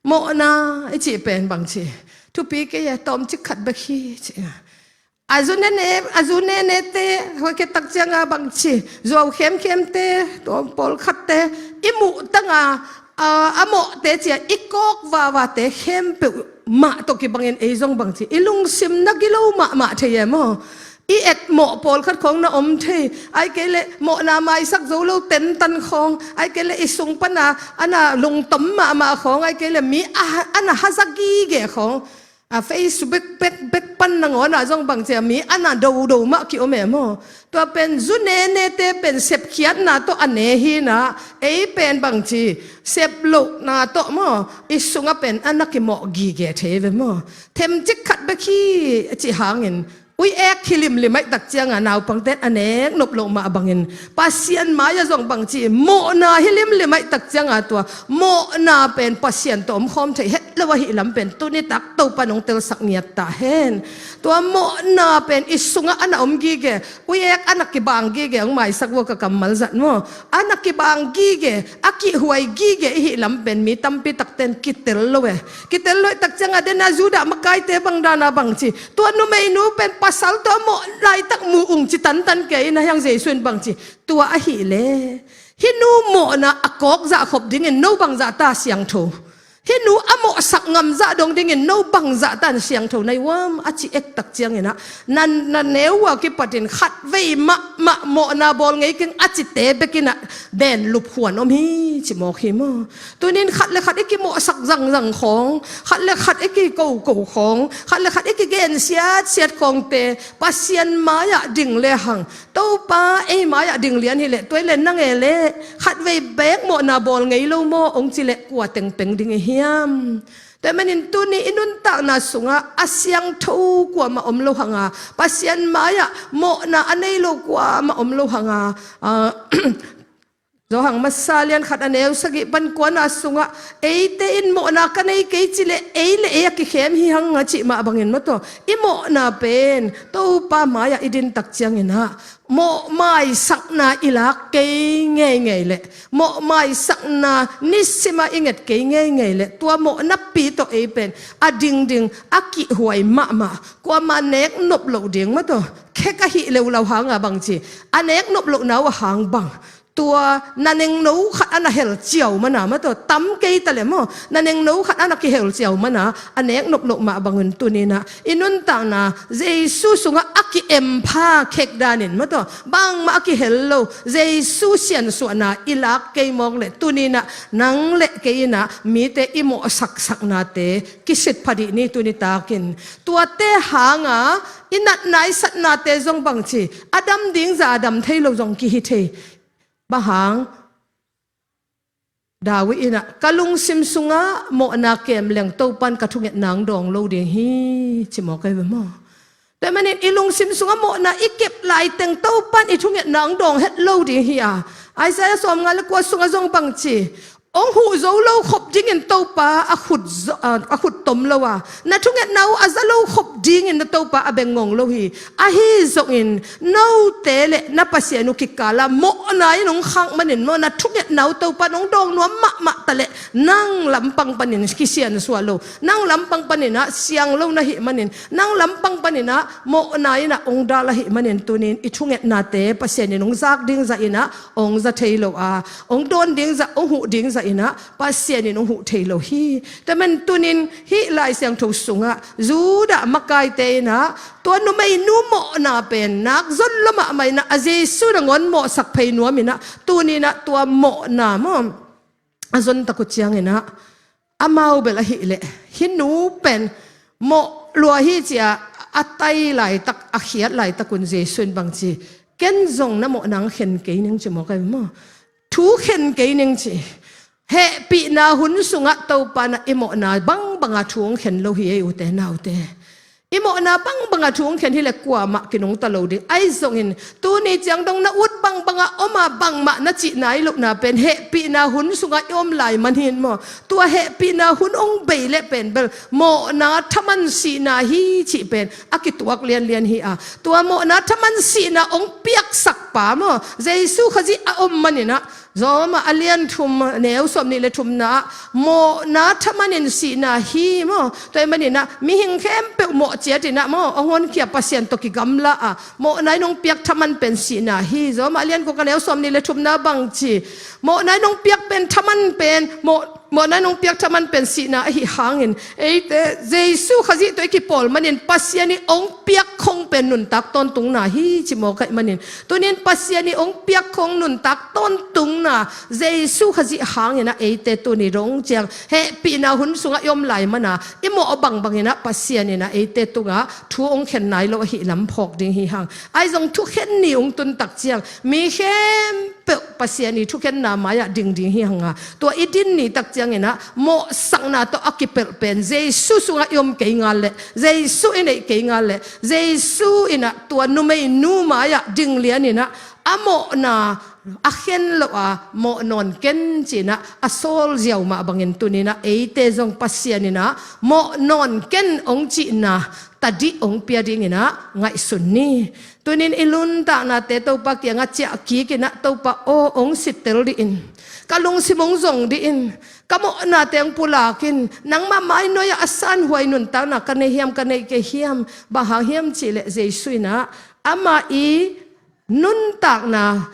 mawhna i cih pen bangci, "Thupi kei e, tawmcik khat bek hi," ci. A zu nene, a zu nenete, hua khe tak ciangah bangci, zuau khemkhemte, tua pawlkhatte i muh tangah, a, a mawhte cia i kawk vavate khempeuh mah tawh kibangin ei zong bangci, i lungsim na gilo mahmah thei e maw. I etmawh pawlkhat khawng na om thei. Ahih kei leh mawhna maisak zo lo tentan khawng, ahih kei leh i sung pana a na lungtom mahmah khawng, ahih kei leh mi a, a na haza gige khawng, a Facebook bek, bek pan nangawnah zong bangci a mi a na dodo mah ki-om e maw. Tua pen zu nenete pen sepkhiatna tawh a ne hi inah, ei pen bangci, sep lohna tawh maw, i sungah pen a na kimawh gige thei ve maw. Themcik khat bek hi a cih hangin, uiek hi limlim ahih tak ciangah naupangten a nek nop loh mah bangin, Pasian mai-ah zong bangci, mawhna hi limlim ahih tak ciangah tua mawhna pen Pasian tawh omkhawm thei het lo ahih lam pen tuni tak Topan hong telsak ngiat ta hen. Tua mawhna pen i sungah a na om gige, uiek a na kibang gige, hong maisak uh a ka kammal zat maw. A na kibang gige, a kihhuai gige i hih lam pen mi tampi takten kitel lo e. Kitel lo ahih tak ciangah, den a Judah makaite bang dana bangci, tua numeinu pen pasal tawh a mawh laitak mu ung ci tantan kei inah, hiang Jesu in bangci, "Tua ahih leh hih nu mawhna a kawk zah khop dingin no bangzah ta siangtho? Hih nu a mawhsak ngam zah dong dingin no bangzah tan siangtho na hi uam?" a ci ek tak cianginah, na, na neu uh a kipatin khatvei mahmah mawhna bawl ngei keng a cite bek inah den lupkhuan om hi ci mawk hi maw. Tunin khat le khat i kimawhsak zangzang khawng, khat le khat i kikoko khawng, khat le khat i kigen siatsiat khawngte Pasian mai-ah ding lehang, Topa ei mai-ah ding lian hi leh, tua ih leh nang e leh khatvei bek mawhna bawl ngei lo maw hong ci leh kua teng peng ding i hiam? Tua ih manin tuni i nuntakna sungah a siangtho kuamah om lo hanga, Pasian mai-ah mawhna a nei lo kuamah om lo hanga, ah, Johan masa lian khat a neu sagih pan kuana sungah, eite in mawhna ka nei kei ci leh ei le ei a kikhem hi hang a cih mah bangin maw, tua i mawhna pen Topa mai-ah i din tak cianginah, mawh maisakna i lak kei ngeingei leh, mawh maisakna nisimah i nget kei ngeingei leh, tua mawhnapi tawh ei pen a dingding, a kihhuai mahmah, kuamah nek nop loh ding maw, tua khek ahi leuleu hanga bangci, a nek nop lohna uh a hang bang, tua na nengno khat a na hel ciau mana maw, tua tam kei ta leh maw, na nengno khat a na kihel ciau mana a nek nop loh mah bangin tuninah i nuntakna Jesu sungah a ki-empha khek danin maw, tua bangmah a kihel lo Jesu siansuahna i lak kei mawk leh tuninah nang le kei inah mite i mawhsaksaknate kisit pha dih ni. Tuni takin tuate hanga i natna i satnate zong bangci, a dam ding zah a dam thei lo zong kihi thei. Bang hang? David inah, "Ka lungsim sungah mawhna kem leng Topan ka thungetna hong dawng lo ding hi," ci mawk ahi ve maw. Tua ih manin i lungsim sungah mawhna i kep laiteng Topan i thungetna hong dawng het lo ding hi a. Isaiah sawmnga le kua sungah zong bangci, hong huh zo lo khop dingin Topa a khut zo, a, a khut tom lo a, na thungetna uh a za lo khop dingin na Topa a beng ngong lo hi. Ahi zongin note le na Pasian uh kikala mawhna in hong khak manin maw, na thungetna uh Topa in hong dawng nuam mahmah ta leh nang lampang panin kisiansuah lo, nang lampang panin ah siang lo na hih manin, nang lampang panin ah mawhna in ah hong dal ahih manin tunin i thungetnate Pasian in hong zak ding zah in ah hong za thei lo a, hong dawn ding zah, hong huh ding zah in ah Pasian in hong huh thei lo hi. Tua man tunin hih Lai Siangtho sungah Judah makaite in ah tua numeinu mawhna pen nak zon lo mahmah in ah a Jesu nangawn mawhsak phei nuam in ah tunin ah tua mawhna maw a zon tak uh ciangin ah amau bel ahih leh hih nu pen mawh lua hi ci-a a tai laitak, a khiat laitak un Jesu in bang ci, ken zong na mawhna hong khen kei ning ci maw, kai maw? Thu khen kei ning ci. Hehpihna hun sungah Topa in ah i mawhna bangbang a thu hong khen lo hi ei ute naute. I mawhna bangbang a thu hong khen hi leh kuamah kinungta lo ding. Ahi zongin tuni ciang dong na ut bangbang a om a bangmah na cih nai lohna pen hehpihna hun sungah i om lai man hi maw? Tua hehpihna hun hong bei leh pen bel mawhna thaman sihna hi cih pen a kituak lianlian hi a, tua mawhna thaman sihna hong piaksak pa maw, Jesu Khazih a om manin ah Roma a lian thum neu sawmnih le thumna ah mawhna thaman in sihna hi maw? Tua ahih manin ah mihing khempeuh mawh ciat in ah maw, hong honkhia Pasian tawh kigamla a, mawhna in hong piak thaman pen sihna hi. Roma a lian guk a neu sawmnih le thumna bang ci, mawhna in hong piak pen thaman pen, mawh, mawhna in hong piak thaman pen sihna ahi hangin eite Jesu Khazih tawh i kipawl manin Pasian i hong piak khong pen nuntak tawntungna hi ci maw, kai manin. Tunin Pasian i hong piak khong nuntak tawntungna Jesu Khazih hangin ah eite tuni dong ciang hehpihna hun sungah i om lai man a i mawh bangbang in ah Pasian in ah eite tungah thu hong khen nai lo ahih lam phawk ding hi hang. Ahi zong thukhen ni hong tun tak ciang mi khempeuh Pasian i thukhenna mai-ah ding ding hi hang a, tua i din ni tak ciangin ah mawhsakna tawh a kipelh pen Jesu sungah i om kei ngal leh, Jesu i neih kei ngal leh, Jesu in ah tua numeinu mai-ah ding lian in ah a mawhna a khen loh a mawh nawn ken ci-in ah a sawl ziau mah bangin tunin ah eite zong Pasian in ah mawh nawn ken hong cihna tadih hong pia dingin ah ngaihsun ni. Tunin i nuntaknate Topa kiangah ciah kik in ah, Topa aw, hong sittel dih in, ka lungsim hong zong dih in, ka mawhnate hong pulak in, nangmah mainuai-ah a sanhuai nuntakna ka nei hiam, ka neih kei hiam, bang hang hiam cih leh Jesu in ah amah i nuntakna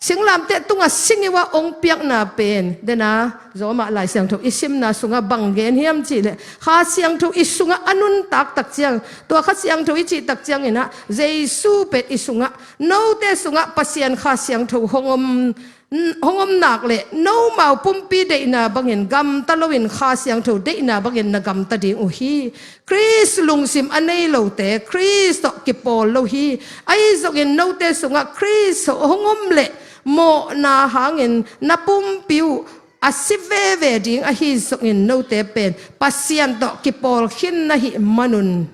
singlamteh tungah singih uh a hong piakna pen, dena, Roma Lai Siangtho i simna sungah bang gen hiam cih leh, Kha Siangtho i sungah a nuntak tak ciang, tua Kha Siangtho i cih tak ciangin ah Jesu pen i sungah, note sungah Pasian Kha Siangtho hong om, hong om nak leh nomau pumpi deihna bangin gamta loin Kha Siangtho deihna bangin na gamta ding uh hi. Khrist lungsim a nei lote Khrist tawh kipawl lo hi. Ahi zongin note sungah Khrist hong om leh mawhna hangin na pumpi uh a si veve ding ahi zongin note pen Pasian tawh kipawl khin na hih manun,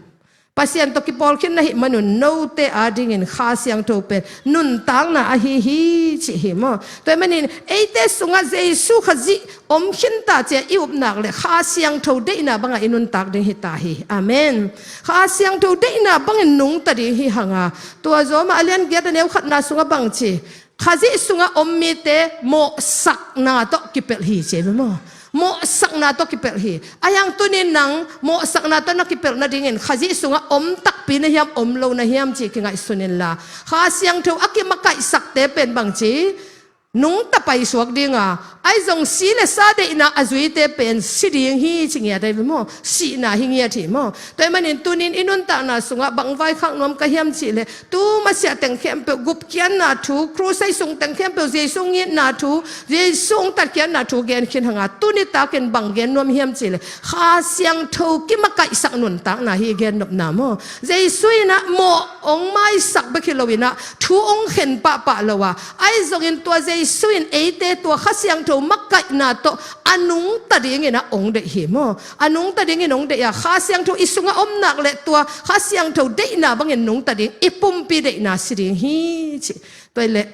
Pasian tawh kipawl khin na hih manun note adingin Kha Siangtho pen nuntakna ahi hi cih hi maw? Tua ahih manin eite sungah Jesu Khazih om khin ta ci-a i up nak leh Kha Siangtho deihna bangah i nuntak ding hi ta hi. Amen. Kha Siangtho deihna bangin nungta ding hi hang a, tua Roma a lian giat a neu khatna sungah bang ci, Khazih sungah om mite mawhsakna tawh kipelh hi ci ve maw? Mawhsakna tawh kipelh hi. Ahi hang tunin nang mawhsakna tawh na kipelh nadingin Khazih sungah om takpi na hiam, om lo na hiam cih kingaihsun inla, Kha Siangtho a kimakaihsakte pen bang ci, nungta paisuak ding a, ahi zong si le sa deihna a zuite pen si ding hi ci ngiat ahi ve maw? Sihna hi ngiat hi maw? Tua ahih manin tunin i nuntakna sungah bang vaikhak nuam ka hiam cih leh, tu masiah teng khempeuh gupkhiatna thu, crusade sung teng khempeuh Jesu hong itna thu, Jesu hong tatkhiatna thu gen khin hang a, tuni takin bang gen nuam hiam cih leh, Kha Siangtho kimakaihsak nuntakna hi gen nopna maw? Jesu in ah mawh hong maisak bek hi lo in ah thu hong khen pahpah lo a, ahi zongin tua Jesu in eite tua Kha Siangtho makaihna tawh a nungta dingin ah hong deih hi maw? A nungta dingin hong deih a, Kha Siangtho i sungah om nak leh tua Kha Siangtho deihna bangin nungta ding, i pumpi deihna si ding hi ci. Tua ahih leh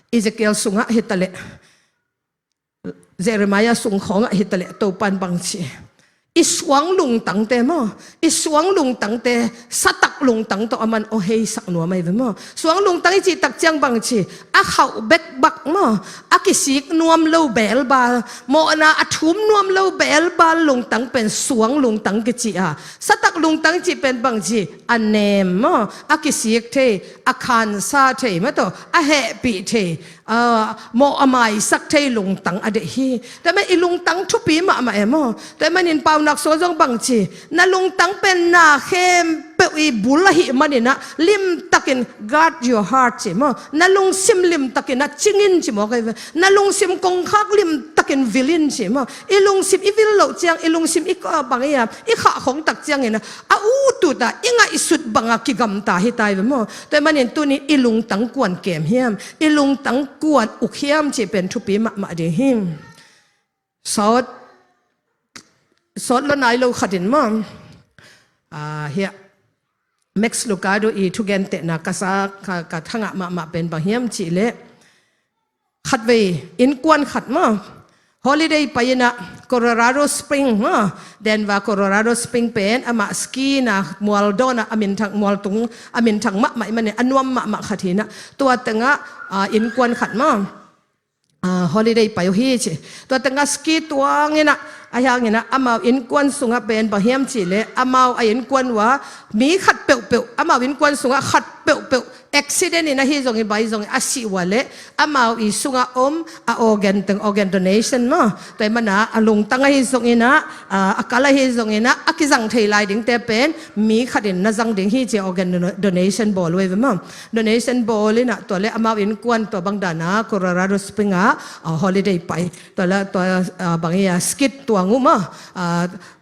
Ezekiel sungah hi ta leh, Jeremiah sung khawngah hi taleh Topan bang ci, i suang lungtangte maw, i suang lungtangte satak lungtang tawh aman aw heisak nuam ahi ve maw. Suang lungtang i cih tak ciang bang ci, a khauh bekbak maw, a kisik nuam lo belbal, mawhna a thum nuam lo belbal lungtang pen suang lungtang kici a, satak lungtang i cih pen bang ci, a nem maw, a kisik thei, a khansa thei maw, tawh a hehpih thei, mawh a maisak thei lungtang a deih hi. Tua ahih manin i lungtang thupi mahmah e maw. Tua ahih manin Paunak sung ah zong bang ci, na lungtang pen na khempeuh i bul ahih manin ah limtakin guard your heart ci maw. Na lungsim limtakin ah cing in ci maw, na lungsim kongkhak limtakin vil in ci maw. I lungsim i vil loh ciang, i lungsim i, bang i a, i khah khong tak ciangin ah a utut a i ngaihsut banga kigamta hi ta hi ve maw. Tua ahih manin tuni i lungtang kuan kem hiam, i lungtang kuan uk hiam cih pen thupi mahmah ding hi. Sawt, sawt lo nai lo khat in maw, hiah Max Lucado i thugentehna ka sa, ka, ka thangah mahmah pen bang hiam cih leh, khatvei innkuan khat maw, holiday pai in ah Colorado Spring maw, Denver Colorado Spring pen amah ski na mual dawn ah a minthang, mual tung a minthang mahmah ahih manin a nuam mahmah khat hi in ah, tua tengah innkuan khat maw, holiday pai uh hi ci. Tua tengah ski tuang in ah, ahi hangin ah amau innkuan sungah pen bang hiam cih leh, amau a innkuan uh ah mi khat peuhpeuh, amau innkuan sungah khat peuhpeuh accident in ahi zongin, bai zongin a sih uh ah leh, amau i sungah om a organ teng, organ donation maw, tua ahih manin a lungtang ahi zongin ah, a kal ahi zongin ah a kizang thei lai dingte pen mi khat in na zang ding hi ci, organ donation bawl uh ahi ve maw. Donation bawl in ah tua leh amau innkuan tua bang dan a Colorado Spring ah holiday pai, tua leh tua, bang i a, ski tuang uh maw,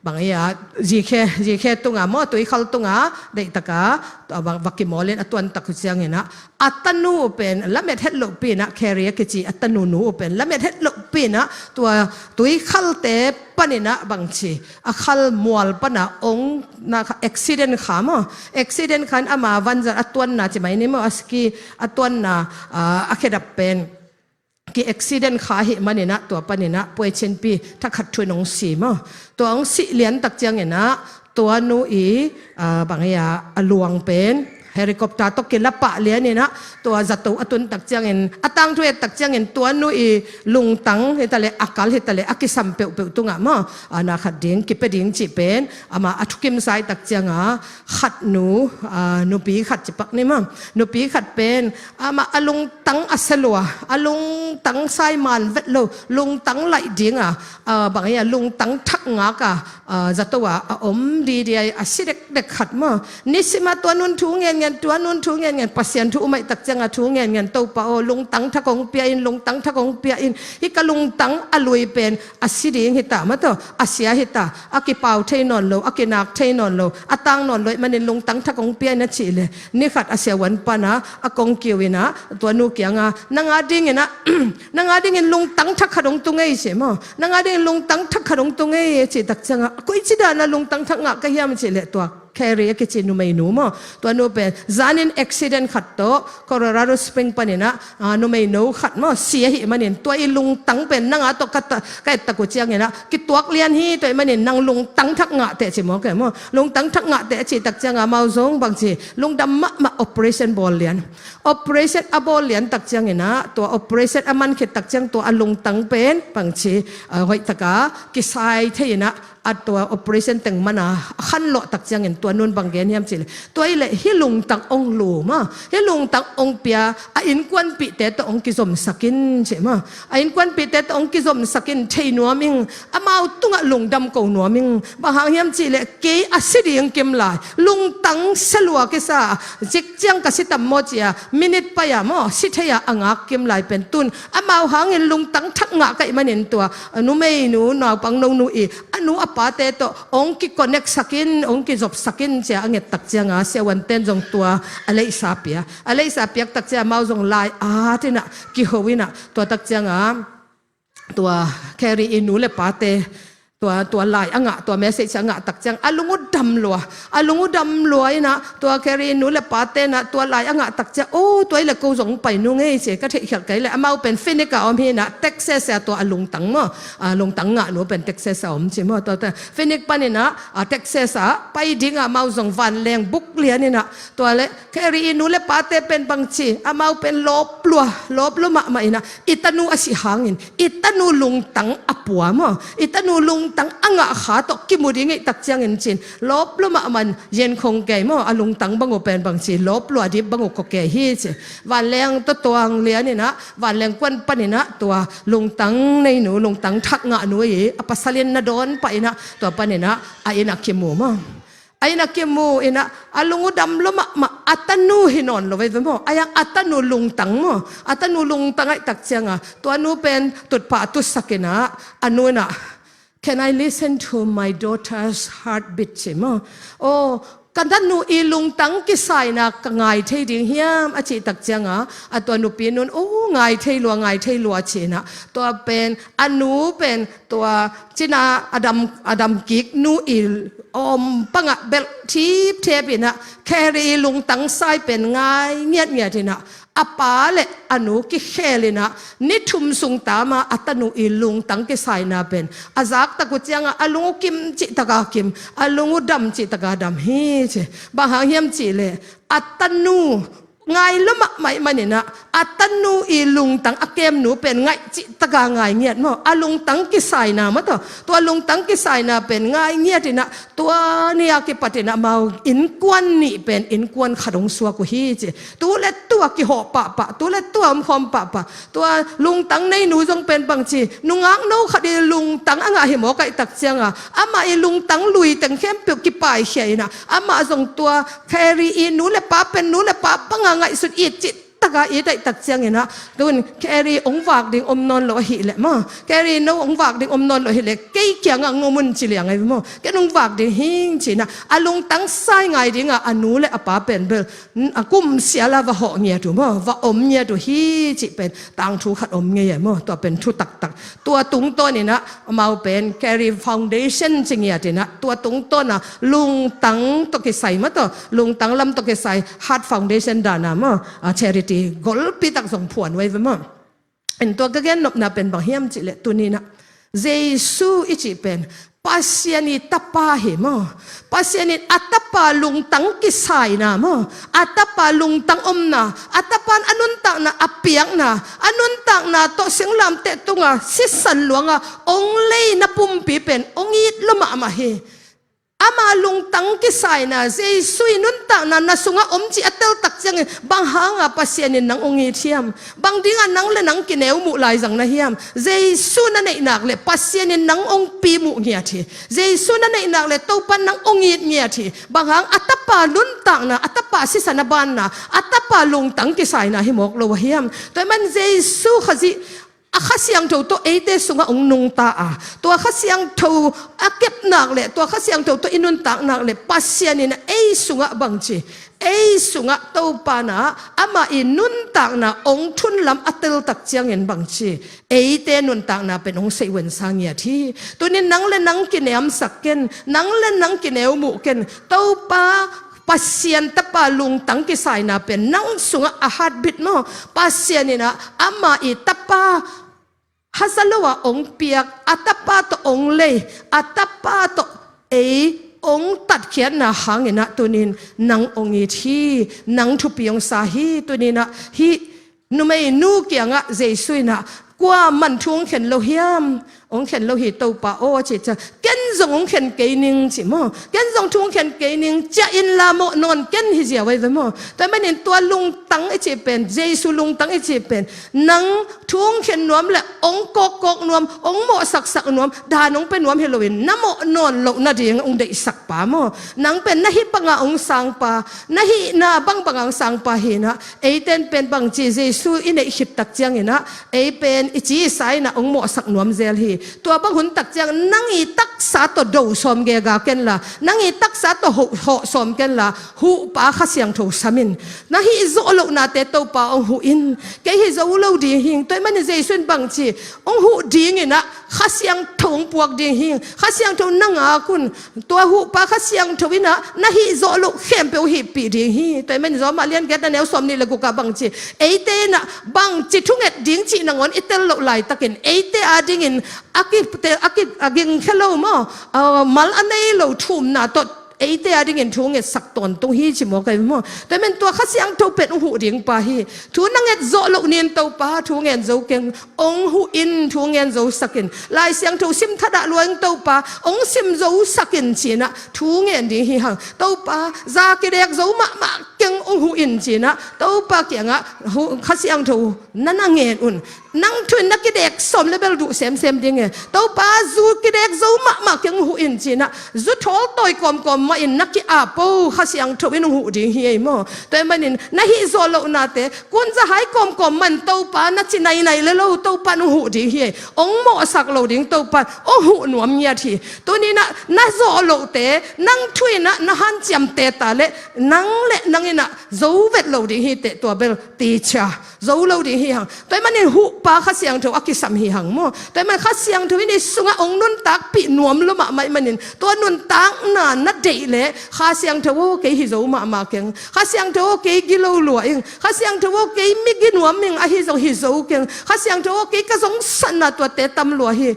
bang i a, zikhe, zikhe tunga maw, tuikhal tunga deihtaka tua bang va kimawl in a tuantak uh ciangin ah a tanu uh pen lamet het lohpi in ah, Carrie a kici a tanu nu uh pen lamet het lohpi in ah tua tuikhalte panin ah bang ci, a khal mual pana ong na kha, accident kha maw, accident kha in ama vanzat a tuanna ci mai ni maw, a ski a tuanna a khedap pen ki accident kha ahih manin ah tua panin ah puai chinpi thakhat thu in ong si maw. Tua ong sih lian tak ciangin ah tua nu i, bang i a, a luang pen helicopter tawh kila pah lian in ah tua zato a tun tak ciangin, a tangthu et tak ciangin tua nu i lungtang hi ta leh, a kal hi ta leh, a kisam peuhpeuh tungah maw, na khat ding kipia ding cih pen amah a thukimsa i tak cianga khat nu, nupi khat ci pak ni maw, nupi khat pen amah a lungtang a sia lua, a lungtang sai man vet lo, lungtang laih dinga, bang i a, lungtang thak ngaka zato a a om didi a, a si dekdek khat maw. Nisim a tua nun thu ngenngen, tua nun thu ngenngen, Pasian thu um ahih tak cianga thu ngenngen, Topa aw, lungtang thak ong pia in, lungtang thak ong pia in, hih ka lungtang a lui pen a si ding hi ta maw, tawh a sia hi ta, a kipau thei nawn lo, a kinak thei nawn lo, a tang nawn lo ahih manin lungtang thak ong pia in a cih leh, ni khat a siavuan pana a kong kiu in ah tua nu kianga, nang a dingin ah, nang a dingin lungtang thak khat ong tung ei ci maw, nang a dingin lungtang thak khat ong tung ei ci tak cianga, koici dan a lungtang thak ngah ka hiam cih leh tua Carrie a kici numeinu maw, tua nu pen zanin accident khat tawh Colorado Spring panin ah numeinu khat maw si ahih manin, tua i lungtang pen nang a tawh ka et tak uh ciangin ah kituak lian hi, tua ahih manin nang lungtang thak ngah teh ci maw, lungtang thak ngah teh a cih tak cianga amau zong bang ci, lungdam mahmah, operation bawl lian. Operation a bawl lian tak ciangin ah tua operation a man khit tak ciang tua a lungtang pen bang ci, hoihtaka kisai thei in ah, a tua operation teng mana a khanlawh tak ciangin tua nun bang gen hiam cih leh, tua i leh hih lungtang ong lum a, hih lungtang ong pia, a innkuanpihte tawh ong kizomsak in ci maw, a innkuanpihte tawh ong kizomsak in, thei nuam ing, amau tungah lungdam ko nuam ing. Bang hang hiam cih leh kei a si ding kim lai, lungtang sia lua kisa, zikciang ka si tam maw ci a, minute pai a maw si thei a, a ngak kim lai pen tun amau hangin lungtang thak ngah ka hih manin tua numeinu, naupang nonu i a nu a pate tawh ong kiconnect sak in, ong kizopsak in ci a a nget tak cianga siavuanten zong tua a leihsa pia, a leihsa piak tak cianga amau zong lai-at in ah kiho in ah, tua tak cianga tua Carrie i nu le pate tua, tua lai a ngah, tua message a ngah tak ciang a lung uh dam lua. A lung uh dam lua in ah tua Carrie nu le pate in ah tua lai a ngah tak ciang, "Oh, tua hi leh ko zong pai nung ei," ci, "Ka theihkhialh kei leh." Amau pen Phoenix ah om hi in ah, Texas ah tua a lungtang maw, a lungtang ngah nu pen Texas ah om ci maw. Tua, tua Phoenix panin ah, a Texas ah pai ding ah amau zong vanleng buk lian in ah, tua leh Carrie i nu le pate pen bangci, amau pen lawp lua, lawp lua mahmah in ah, i tanu a sih hangin, i tanu lungtang a pua maw, i tanu lungtang a ngah kha tawh kimu ding i tak ciangin cin, lawp lua mahmah in, yen khong kei maw, a lungtang bang uh pen bangci, lawp lua dip bang uh kua kei hi ci. Vanleng tawh tuang lian in ah, vanleng kuan panin ah tua lungtang nei nu, lungtang thak ngah nu i a pasal in na dawn pah in ah, tua panin ah a inn ah kimu maw. A inn ah kimu in ah, a lung uh dam lua mahmah, a tanu hi nawn lo veve maw. A yang a tanu lungtang maw, a tanu lungtang ahih tak ciang a, tua nu pen tutphah a tutsak in ah, a nu in ah, "Can I listen to my daughter's heartbeat?" ci maw. "Oh, ka tanu i lungtang kisaina ka ngai thei ding hiam?" a cih tak ciang a, a tua nupi nu in, "Oh, ngai thei lua, ngai thei lua," ci in ah, tua pen, a nu pen tua cina a dam, a dam kik nu i om pang ah belh thipthep in ah, Carrie i lungtang sai pen ngai ngiatngiat in ah, a pa le a nu kikhel in ah, ni thum sung tam a a tanu i lungtang kisaina pen a zak tak uh ciang a, a lung uh kim cih tak a kim, a lung uh dam cih tak a dam hi ci. Bang hang hiam cih leh, a tanu ngai lua mahmah ahih manin ah, a tanu i lungtang a kem nu pen ngaih cih tak a ngai ngiat maw. A lungtang kisaina maw, tua, tua lungtang kisaina pen ngai ngiat in ah, tua ni a kipat in ah amau innkuan nih pen innkuan khat hong suak uh hi ci. Tu le tu a kihawh pahpah, tu le tu a omkhawm pahpah. Tua lungtang nei nu zong pen bangci, nungak no khat i lungtang a ngah hi mawk ahih tak ciang a, amah i lungtang lui teng khempeuh kipaikhia in ah, amah zong tua Carrie i nu le pa pen nu le pa bang a ngaihsut it cih tak a it ahih tak ciangin ah, tun Carrie hong vak ding om nawn lo ahih leh maw, Carrie no hong vak ding om nawn lo ahih leh, kei kiang ah hong om un ci liang ahi maw. Ken hong vak ding hing ci in ah, a lungtang sai ngai ding a, a nu le a pa pen bel, a kum sial a va hawh ngiat uh maw, va om ngiat uh hi cih pen tangthu khat om ngei a maw. Tua pen thu taktak. Tua tungtawn in ah amau pen Carrie Foundation ci ngiat in ah, tua tungtawn a lungtang tawh kisai maw, tua lungtang lam tawh kisai Heart Foundation dan a maw, a charity golpi tak zong phuan uh ahi ve maw. En, tua ka gen nopna pen bang hiam cih leh, tuni in ah Jesu i cih pen Pasian i Tapa hi maw. Pasian in a Tapa lungtang kisaina maw, a Tapa lungtang omna, a Tapa in a nuntakna a piakna, a nuntakna tawh singlamteh tung a sisan luang a hong leina pumpi pen hong it lua mahmah hi. Ama lungtang kisaina, Jesu i nuntakna na sungah om cih a tel tak ciangin, bang hang a Pasian in nang hong it hiam? Bang ding a nang le nang kineu muh lai zang na hiam? Jesu na neih nak leh Pasian in nang hong pi muh ngiat hi. Jesu na neih nak leh Topa in nang hong it ngiat hi. Bang hang? A Tapa nuntakna, a Tapa sisan a banna, a Tapa lungtang kisaina hi mawk lo a hiam? Tua ahih man Jesu Khazih a Kha Siangtho tawh eite sungah hong nungta a, tua Kha Siangtho a kep nak leh, tua Kha Siangtho tawh i nuntak nak leh, Pasian in ei sungah bangci, ei sungah Topa in ah amah i nuntakna hong thun lam a tel tak ciangin bangci, eite nuntakna pen hong seih wen sa ngiat hi. Tuni in nang le nang kiniamsak ken, nang le nang kineu muh ken. Topa Pasian Tapa lungtang kisaina pen nang sungah a heartbeat maw, Pasian in ah ama i Tapa haza lo a hong piak, a Tapa tawh hong lei, a Tapa tawh ei hong tatkhiatna hangin ah tuni in nang hong it hi, nang thupi hong sa hi. Tuni in ah hih numeinu kiangah Jesu in ah, "Kuaman thu hong khen lo hiam?" "Hong khen lo hi, Topa aw," a cih ciang, "Ken zong hong khen kei ning," ci maw. "Ken zong thu hong khen kei ning, ciah inla mawh nawn ken," hi ziau ahi ve maw. Tua ahih manin tua lungtang i cih pen, Jesu lungtang i cih pen, nang thu hong khen nuam le hong kawkkawk nuam, hong mawhsaksak nuam, dan hong pia nuam hi loin, na mawh nawn loh nading hong deihsak pa maw. Nang pen na hih banga hong sang pa, na hihna bangbanga hong sang pa hi in ah, eite in pen bangci, Jesu i neih khit tak ciangin ah, ei pen i ci i sa in ah hong mawhsak nuam zel hi. Tua bang hun tak ciang nang i taksa tawh do sawm gega kenla, nang i taksa tawh hawh, hawh sawm kenla, huh pa Kha Siangtho sam in. Na hih zawh lohnate Topa hong huh in. Kei hih zo lo ding hing. Tua ahih manin Jesu in bangci, hong huh dingin ah, Kha Siangtho hong puak ding hi. Kha Siangtho na ngak un. Tua huhpa Kha Siangtho in ah na hih zawh loh khempeuh hihpih ding hi. Tua ahih manin Rom a lian giat a neu sawmnih le guk ah bangci, eite in ah bangci thunget ding cih nangawn i tel loh laitakin eite adingin a ki, a ki, a gingkhia lo maw, a, mal a nei lo thumna tawh eite adingin thu ngetsak tawntung hi ci mawk ahi maw. Tua ahih manin tua Kha Siangtho pen hong huh ding pa hi. Thu na nget zawh loh ni in Topa thu ngen zo keng, hong huh in, thu ngen zosak in. Lai Siangtho sim thadah lua in Topa hong sim zosak in ci-in ah thu ngen ding hi hang. Topa za kidek zo mahmah keng, hong huh in ci-in ah Topa kiangah huh, Kha Siangtho na na ngen un. Nang thu in na kidek sawm le bel duh semsem ding e. Topa zu kidek zo mahmah keng, huh in ci-in ah zu thawl tawi kawmkawm mah in na ki-ap o, Kha Siangtho in hong huh ding hi ei maw. Tua ahih manin na hih zawh lohnate kun zahai kawmkawm mah in Topa na ci nainai le lo, Topa in hong huh ding hi ei. Hong mawhsak lo ding, Topa in hong huh nuam ngiat hi. Tuni in ah na zawh lohte nang thu in ah na hanciamteh ta leh nang le nang in ah zo vet lo ding hi teh, tua bel ticia zo lo ding hi hang. Tua ahih manin huhpa Kha Siangtho a kisam hi hang maw. Tua ahih manin Kha Siangtho in i sungah hong nuntakpih nuam lua mahmah ahih manin tua nuntakna na deih leh, Kha Siangtho aw, kei hi zo mahmah keng. Kha Siangtho aw, kei gilo lua ing. Kha Siangtho aw, kei mi ginuam ing, ahi zong hi zo keng. Kha Siangtho aw, kei ka zongsatna tuate tam lua hi.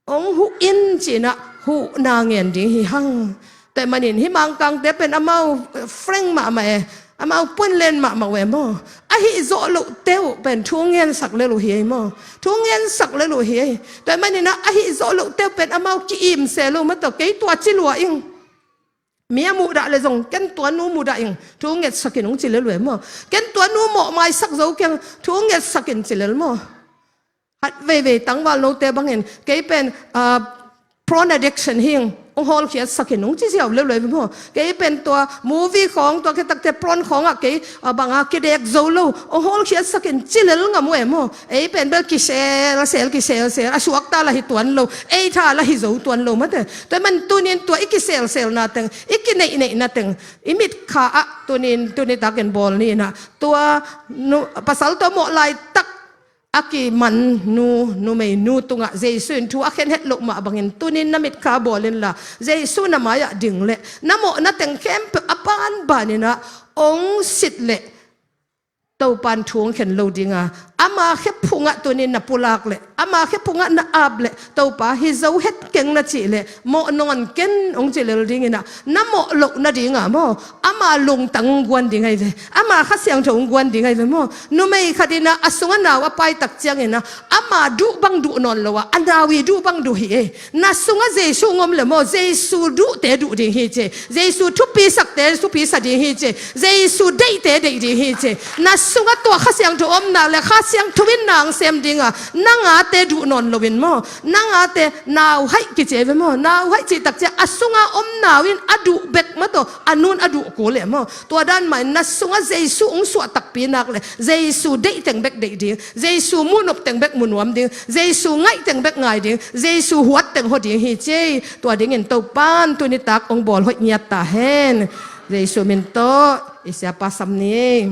Hong huh in ci-in ah huhna ngen ding hi hang. Tua ahih manin hih Mangkangte pen amau frank mahmah e, amau puanlen mahmah uh e maw. A hih zawh lohte uh pen thu ngensak lel uh hi ei maw. Thu ngensak lel uh hi ei. Tua ahih manin ah a hih zawh lohte uh pen amau ki-im se lo maw, tua kei tua ci lua ing. Mi a muhdah leh zong ken tua nu muhdah ing, thu ngetsak in, hong ci lel uh e maw. Ken tua nu mawhmaisak zo keng, thu ngetsak in ci lel maw. Khat veivei tangval note bangin kei pen, ah, porn addiction hi ing, hong hawlkhiatsak in, hong ci ziau lel uh e maw. Kei pen tua movie khawng, tua khit takteh porn khawngah kei, ah, bang a kidek zo lo, hong hawlkhiatsak in ci lel ngam uh e maw. Ei pen bel kiselsel, kiselsel, a suakta lah hi tuan lo, ei tha lah hi zo tuan lo mate. Tua ahih manin tuni in tua i kiselselna teng, i kineihneihna teng i mitkha ah tuni in, tuni takin bawl ni in ah, tua nu, pasal tawh mawh laitak a kiman nu, numei nu tungah Jesu in thu a khen het loh mah bangin tuni in na mitkha bawl inla, Jesu na mai-ah ding leh na mawhna teng khempeuh a banban in ah hong sit leh Topa in thu hong khen lo ding a, ama khephungah tuni in na pulak leh, ama khephungah na ap leh, Topa hi zo het keng na cih leh, mawh nawn ken, hong ci lel ding in ah, na mawh loh nading a maw, ama lungtang hong guan ding ahi ve, ama Kha Siangtho hong guan ding ahi ve maw. Numei khat in ah a sungah nau a pai tak ciangin ah ama duh bang duh nawn lo a, a nau i duh bang duh hi e. Na sungah Jesu hong om leh maw, Jesu duhte duh ding hi ci. Jesu thupisakte thupisa ding hi ci. Jesu deihte deih ding hi ci. Na sungah tua Kha Siangtho om nak leh Kha Siangtho in na hong sem ding a, nang ate duh nawn lo in maw. Nang ate nauhaih kici ve maw. Nauhaih cih tak ciang a sungah om nau in a duh bek maw, tua a nu in a duh kul leh maw. Tua dan mah in na sungah Jesu hong suah takpi nak leh Jesu deih teng bek deih ding, Jesu muh nop teng bek mu nuam ding, Jesu ngaih teng bek ngai ding, Jesu huat teng hua ding hi ci. Tua dingin Topa in tuni tak hong bawl hoih ngiat ta hen. Jesu min tawh i siapa sam ni.